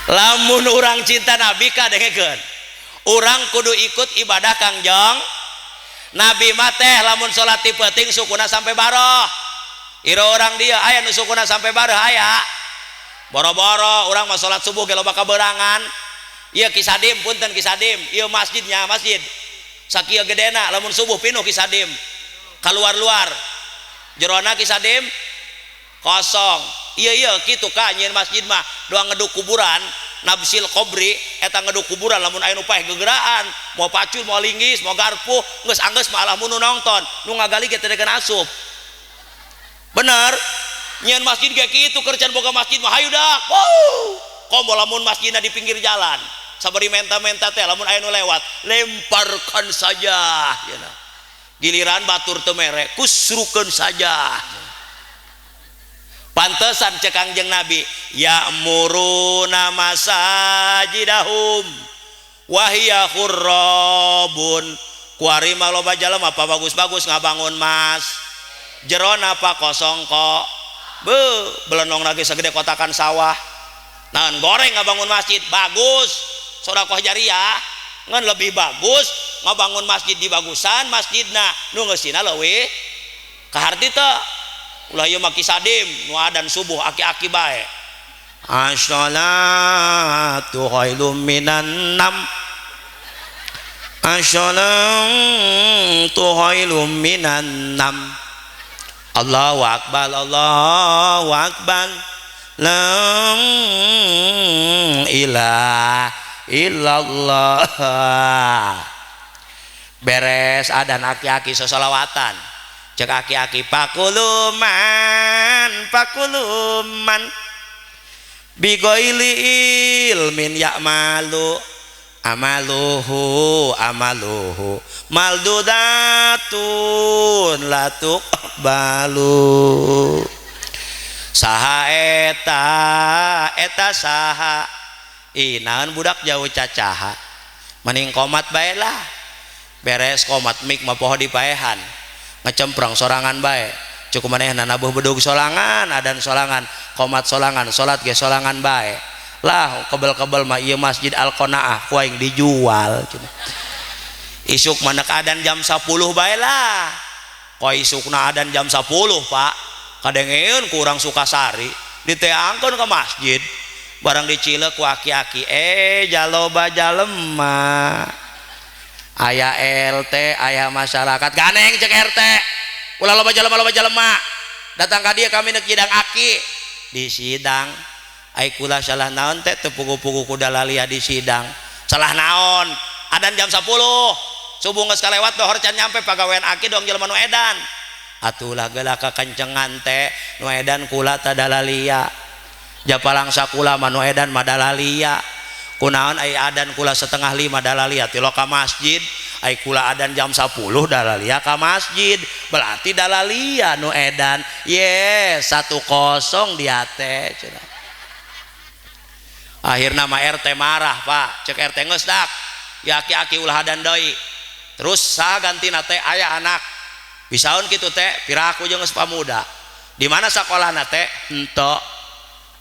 Lamun urang cinta Nabi kadengekeun. Urang kudu ikut ibadah Kangjeng Nabi mah teh lamun salat ti peuting sukuna sampai baroh. Ira urang dia aya nu sukuna sampai baroh aya. Boro-boro urang mah salat subuh ge loba kaberangan. Ieu Kisadim punten Kisadim, ieu masjidnya masjid. Sakieu gedena lamun subuh pinuh Kisadim. Kaluar-luar. Jerona Kisadim kosong. Iya iya kitu ka nyieun masjid mah doang ngeduk kuburan, nabsil qobri eta ngeduk kuburan lamun aya nu paeh gegeraan, mau pacul, mau linggis, mau garpuh, geus anggeus mah alah mun nu nongton, nu ngagali ge teu dekeun asup. Bener? Nyieun masjid ge kitu keur can boga masjid mah hayu dak. Wow. Komo lamun masjidna di pinggir jalan. Sabari menta-menta teh lamun aya nu lewat, lemparkan saja cenah. Giliran batur teu mere, kusrukeun saja. Pantesan cek Kangjeng Nabi, ya'muruna masajidahum wa hiya khurrabun. Kuari mah loba jalema apa bagus-bagus ngabangun mas. Jerona apa kosong kok. Beuh, belenong lagi segede kotakan sawah. Naon goreng ngabangun masjid bagus, sedekah jariah. Ngan lebih bagus ngabangun masjid di bagusan masjidna nu geusina leuwih kaharti teu. Ulah ieu mah Kisadim nu adan subuh aki-aki bae. Assalatu khairum minan nam. Assalatu khairum minan nam. Allahu akbar, Allahu akbar. La ilaha illallah. Beres adan aki-aki sosolawatan. Cek aki-aki pakuluman pakuluman bigoili ilmin ya'malu amaluhu amaluhu maldudatun la tuqbalu. Saha eta eta saha ih naon budak jauh cacaha mending komat bae lah. Beres komat mik mah poho dipaehan ngecemprang sorangan bae cukup manehna nabuh bedug solangan adan solangan komat solangan salat ge solangan bae lah. Kebel-kebel mah ieu masjid Al-Qanaah ku aing dijual isuk manek adan jam 10 bae lah. Ko isukna adan jam 10 Pak kadengeun ku urang Sukasari diteangkeun ka masjid barang dicilek ku aki-aki jaloba jalema aya LT aya masyarakat ganeng cek RT ulah loba jalema datang ka dieu kami nek nyidang aki di sidang ai kula salah naon teh teu pugu-pugu kuda lalia di sidang salah naon adan jam 10 subuh geus kalewat dohor can nyampe pagawean aki dong jelema nu edan atulah geula kakencengan teh nu edan kula tadalalia japalang sakula mah nu edan madalalia kunaon ai adan kula 4:30 dalalia ti ka masjid ai kula adan jam 10 dalalia ka masjid berarti dalalia nu edan ye 1-0 dia teh cenah. Akhirna mah RT marah Pak cek RT geus dak ya aki-aki ulah adan deui terus saha gantina teh aya anak bisaeun kitu teh piraku jeung geus pamuda di mana sakolahna teh henteu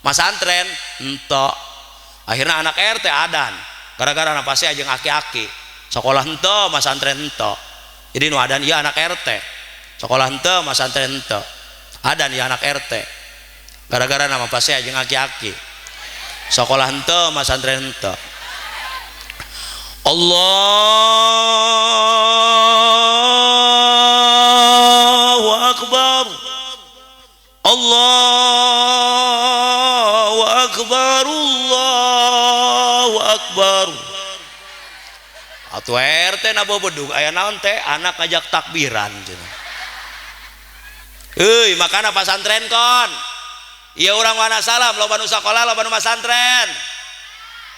masantren henteu. Akhirnya anak RT adan gara-gara napasnya jeung aki-aki sekolah henteu masantren henteu jadi nu adan ieu anak RT sekolah henteu masantren henteu adan ieu anak RT gara-gara nama pasnya jeung aki-aki sekolah henteu masantren henteu. Allahu akbar Allahu akbar Allahu Akbar. Atuh RT na bobodug aya naon teh anak ngajak takbiran cenah. Euy, makana pasantren kon. Ieu urang mana salam loba nu sakola loba nu masantren.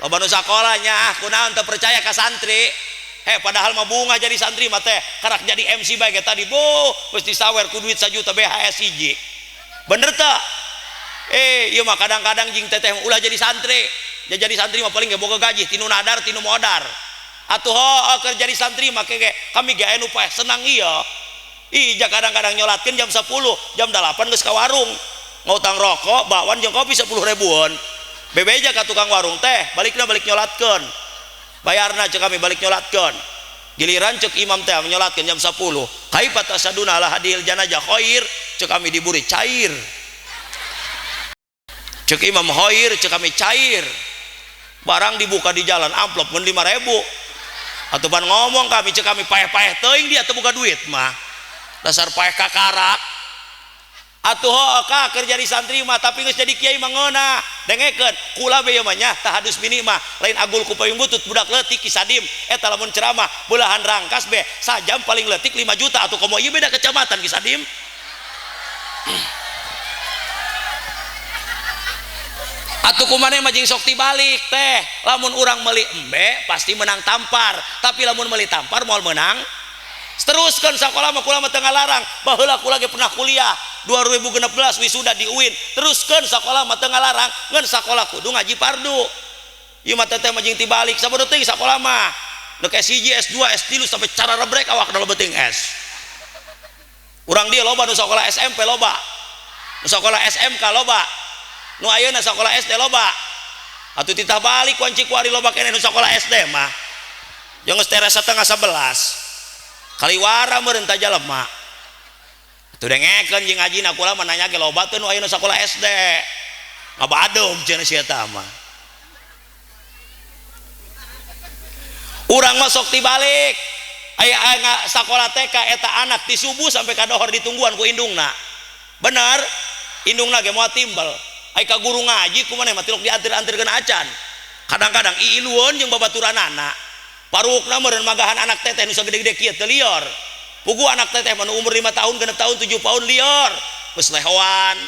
Loba nu sakola nya ah kunaon teu percaya ka santri. Padahal mah bunga jadi santri mah teh karak jadi MC bae ge tadi boh geus disawer ku duit 1 juta BHS hiji. Bener teu? Ieu mah kadang-kadang jeung teteh ulah jadi santri. Ja jadi santri mah paling ge boga gaji tinu nadar tinu modar. Atuh heuh keur jadi santri mah ge kami ge anu paeh senang ieu. Ih ja kadang-kadang nyolatkeun jam 10, jam 8 geus ka warung. Ngutang rokok, bakwan jeung kopi 10 ribuan. Bebeja ka tukang warung teh, balikna balik nyolatkeun. Bayarna cek kami balik nyolatkeun. Giliran cek imam teh nyolatkeun jam 10. Kaifa tasaduna ala hadil janazah khair, cek kami diburi cair. Cek imam khair, cek kami cair. Barang dibuka di jalan amplop mun 5.000. Atuh pan ngomong kami cek kami paeh-paeh teuing dia teu boga duit mah. Dasar paeh kakarak. Atuh heuh ka keur jadi santri mah tapi geus jadi kiai mah ngeunah. Dengekeun kula be ieu mah nya tahadus bini mah lain agul ku payung butut budak leutik kisadim eta lamun ceramah belahan rangkas be sajam paling leutik 5 juta atuh komo ieu beda kecamatan kisadim. Atuh kumaneh mah jeung sok tibalik teh lamun urang meuli embe pasti menang tampar tapi lamun meuli tampar moal menang. Teruskeun sakola mah kula mah teu ngalarang baheula kula ge pernah kuliah 2016 wisuda di UIN teruskeun sakola mah teu ngalarang ngan sakola kudu ngaji fardu. Ieu mah teteh mah jeung tibalik sabodo teuing sakola mah nu S1 S2 S3 sampai cara rebrek awak da penting S. Urang dieu loba nu sakola SMP loba nu sakola SMK loba nu ayeuna sakola SD loba atuh titah balik wanci kuari loba keneh nu sakola SD mah jeung geus teh setengah 11 kaliwara meureun ta jalema atuh dengekeun jeung ngajina kula mah nanya ge loba teu nu ayeuna sakola SD ngabadom cenah si eta mah. Urang mah sok tibalik aya sakola TK eta anak ti subuh sampai ka dohor ditungguan ku indungna. Bener indungna ge moal timbel. Ai ka guru ngaji kumaneh mah tilok diantir-antirkeun acan. Kadang-kadang iilueun jeung babaturanana. Parukna meureun magahan anak teteh nu sagede-gede kieu teu lior. Pugu anak teteh mah nu umur 5 tahun, 6 tahun, 7 tahun lior. Geus lehoan.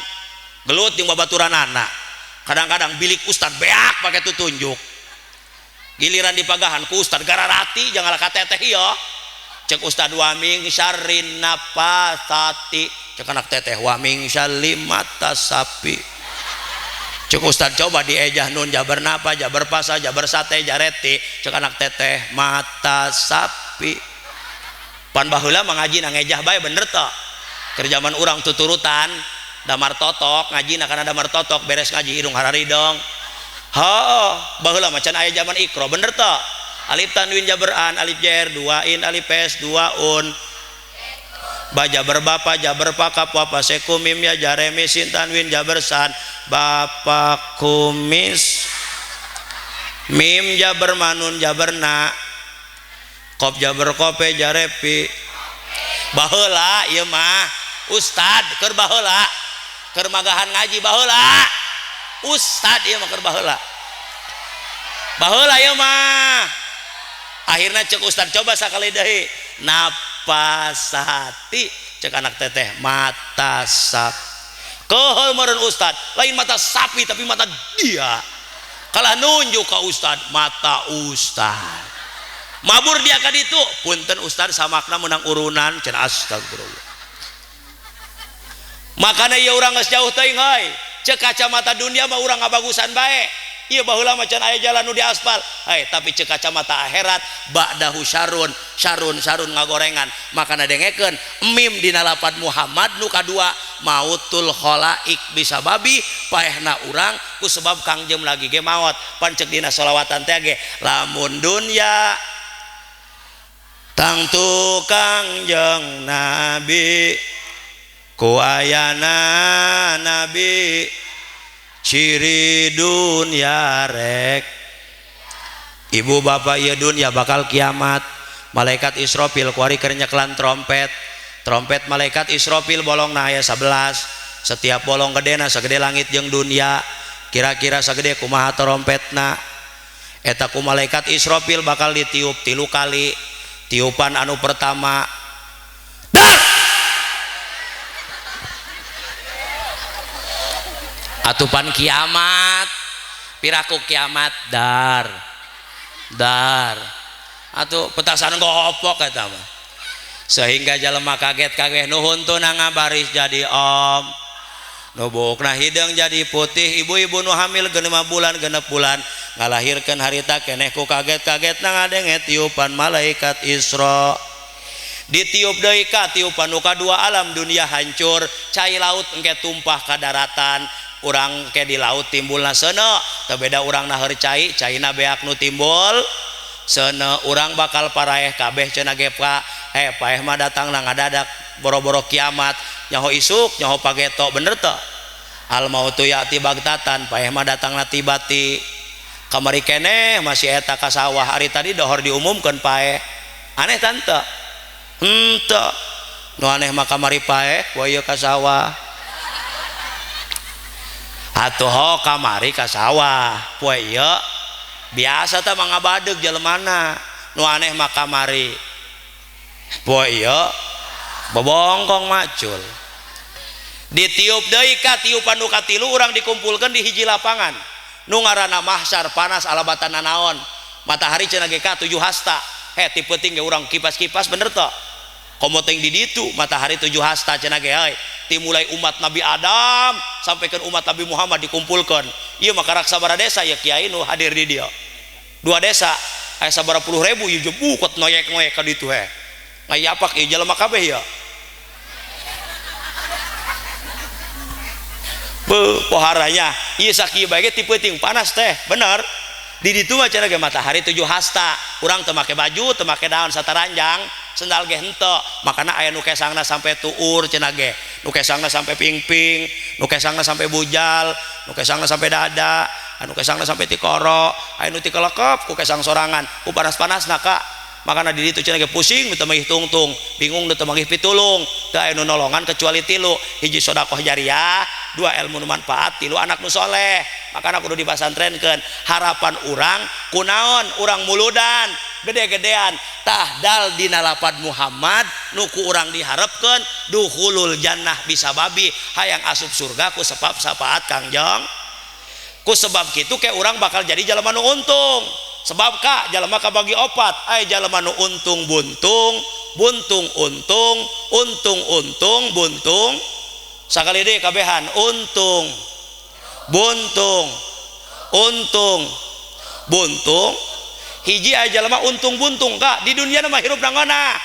Gelut jeung babaturanana. Kadang-kadang bilik ustad beak pake tutunjuk. Giliran dipagahan ku ustad gararati jangan ka teteh ieu. Cek ustad wa min syarrin nafatsati. Cek anak teteh wa min syarri mata sapi. Cek ustad coba diejah nun jabar napa jabar pasa jabar sate jareti. Cek anak teteh mata sapi. Pan baheula mah ngaji na ngejah bae bener teu? Keur zaman urang tuturutan damar totok ngaji na kana damar totok beres ngaji hidung hararidong. Heuh baheula mah can aya zaman ikro bener teu? Alif tanwin jabar an alif jer 2 in alif s 2 un ba jabar bapa jabar pakap wa paseku mim ya jaremi sin tanwin jabar san bapak kumis mim jabar manun jabar na kop jabar kope jarepi. Baheula ieu mah ustad keur baheula keur magahan ngaji baheula ustad ieu mah keur baheula baheula ieu mah. Akhirna cek ustad coba sakali deui napasati cek anak teteh mata sapi. Keuheul meureun ustad lain mata sapi tapi mata dia. Kalah nunjuk ka ustad mata ustad. Mabur dia ka ditu punten ustad samakna meunang urunan cenah astagfirullah. Makana ieu urang geus jauh teuing heuy. Cek kacamata dunia mah urang ngabagusan bae. Ieu baheula mah can aya jalan nu di aspal. Hei, tapi cek kacamata akhirat ba'dahu syarun, syarun syarun ngagorengan. Makana dengekeun mim dina lapad Muhammad nu kadua mautul khalaik bisa babi paehna urang ku sebab Kangjeng lagi ge maot. Pan cek dina sholawatan teh ge lamun dunya tangtu Kangjeng Nabi ku ayana Nabi ciri dunia rek. Ibu bapak ieu dunia bakal kiamat. Malaikat Israfil kuari keur nyeklan trompet. Trompet malaikat Israfil bolongna aya 11. Setiap bolong gedena sagede langit jeung dunia. Kira-kira sagede kumaha trompetna. Eta ku malaikat Israfil bakal ditiup 3 kali. Tiupan anu pertama dar. Atupan kiamat, piraku kiamat dar. Dar. Atuh petasan gopok eta mah. Sehingga jelema kaget-kaget nu huntuna ngabaris jadi om. Nu buukna hideung jadi putih, ibu-ibu nu hamil 6 bulan 6 bulan ngalahirkeun harita keneh ku kaget-kaget na ngadenge tiupan malaikat Isra. Ditiup deui ka tiupan nu kadua alam dunia hancur, cai laut engke tumpah ka daratan, urang ke di laut timbulna seuneu, teu beda urang naheur cai, caina beak nu timbul seuneu, urang bakal paraeh kabeh cenah ge ka paeh mah datang na ngadadak boro-boro kiamat, nyaho isuk nyaho pageto, bener teu? Al mautu ya'ti bagtatan, paeh mah datangna tibati. Kamari keneh masih eta ka sawah, hari tadi dohor diumumkeun paeh. Aneh tante? Henteu. Nu aneh mah kamari paeh poe ieu ka sawah. Atuh ho kamari ka sawah, poe ieu biasa tah mah ngabadeug jelemana. Nu aneh mah kamari poe ieu bobongkong macul. Ditiup deui ka tiupan nu katilu urang dikumpulkeun di hiji lapangan. Nu ngaranna mahsyar panas alabatan nanaon. Matahari cenah ge ka 7 hasta. He ti peuting ge urang kipas-kipas bener teu? Komo teuing di ditu matahari 7 hasta cenah ge euy. Ti mulai umat Nabi Adam sampaikan umat Nabi Muhammad dikumpulkeun. Ieu mah karak sabaraha desa ya kiai nu hadir di dieu. 2 desa aya sabaraha puluh ribu ieu jebukot noyek-noyek ka ditu he. Ngayapak ieu jelema kabeh ieu. Poharanya ieu sakieu bae ge ti peuting panas teh bener. Di ditu mah cenah ge matahari 7 hasta, urang teu make baju, teu make daun sataranjang, sendal ge henteu, makana aya nu kesangna sampai tuur cenah ge, nu kesangna sampai pingping, nu kesangna sampai bujal, nu kesangna sampai dada, anu kesangna sampai tikoro, aya nu tikelekep ku kesang sorangan, ku panas-panasna ka. Makana di ditu cenah ge pusing nu teu manggih tungtung, bingung nu teu manggih pitulung, teu aya nu nolongan kecuali 3, hiji sedekah jariah, 2 ilmu nu manfaat, 3 anak nu soleh. Makana kudu dipasantrenkeun. Harapan urang kunaon urang muludan gede-gedean tahdal dina lapad Muhammad nu ku urang diharepkeun dukhulul jannah bisababi hayang asup surga ku sebab syafaat Kangjeng. Ku sebab kitu ke urang bakal jadi jalma nu untung. Sebab ka jalma kabagi 4, aya jalma nu untung buntung, buntung untung, untung untung buntung. Sakali deui kabehan untung, buntung, untung, buntung. Hiji aya jalma untung buntung ka di dunia mah hirup nangona.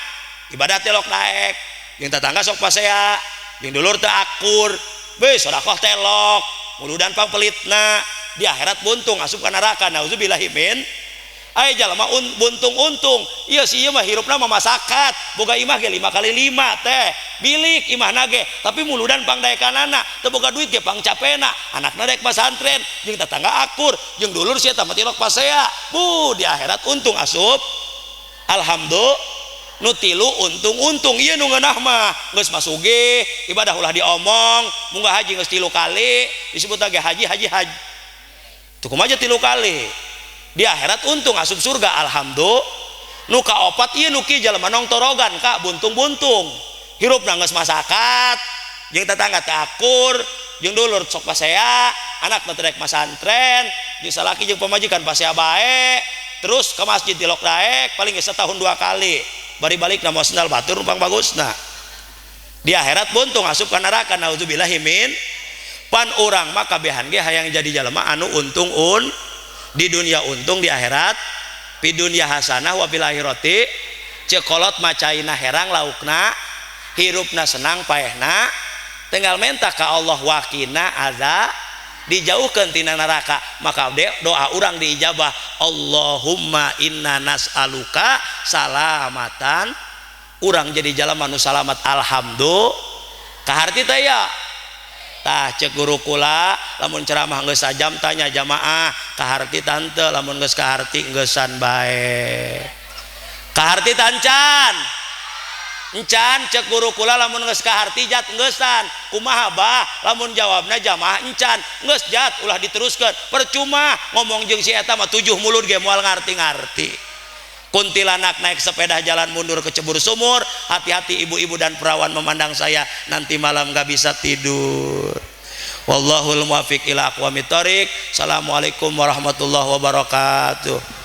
Ibadah teh lok daek, jeung tatangga sok pasea, jeung dulur teu akur, beuh sedekah teh lok, muludan pangpelitna, di akhirat buntung asup ka neraka, nauzubillahi min. Aya jalma buntung untung, ieu si ieu mah hirupna mah masakat, boga imah ge 5 kali 5 teh, bilik imahna ge, tapi muludan pangdaekanana, teu boga duit ge pangcapena, anakna daek pasantren, jeung tatangga akur, jeung dulur sia tah tilok pasea, bu di akhirat untung asup. Alhamdulillah nu 3 untung-untung, ieu nu ngeunah mah geus masuge, ibadah ulah diomong, munggah haji geus 3 kali, disebut ge haji haji haji. Tuh kumaha 3 kali. Di akhirat untung asup surga, alhamdulillah. Nu kaopat ieu nu kieu jalma nong torogan ka buntung-buntung. Hirupna geus masakat, jeung tetangga teu akur, jeung dulur sok pasea, anak mah teu daek masantren, jeung salaki jeung pamajikan pasea bae, terus ke masjid tilok daek paling geus setahun 2 kali. Bari balik na moal sendal batur numpang bagusna. Di akhirat buntung asup ka neraka, nauzubillahi min. Pan urang mah kabehan ge hayang jadi jalma anu untung un di dunia untung di akhirat pi dunia hasanah wa fil akhirati. Cekolot macaina herang laukna, hirupna senang paehna, tinggal menta ka Allah wakina azab, dijauhkeun tina neraka. Maka doa urang diijabah, Allahumma inna nas'aluka salamatan, urang jadi jalma nu salamat, alhamdulillah. Kaharti teh ya. Tah cek guru kula lamun ceramah geus sajam tanya jamaah kaharti tante, lamun geus kaharti geusan bae. Kaharti tancan. Encan, cek guru kula, lamun geus kaharti jat ngeusan. Kumaha, Bah? Lamun jawabna jamaah encan, geus jat, ulah diteruskeun, percuma ngomong jeung si eta mah, tujuh mulut ge moal ngarti-ngarti. Kuntilanak naik sepeda jalan mundur kecebur sumur. Hati-hati ibu-ibu dan perawan memandang saya, nanti malam gak bisa tidur. Wallahul muwafiq ila aqwamit thoriq. Assalamualaikum warahmatullahi wabarakatuh.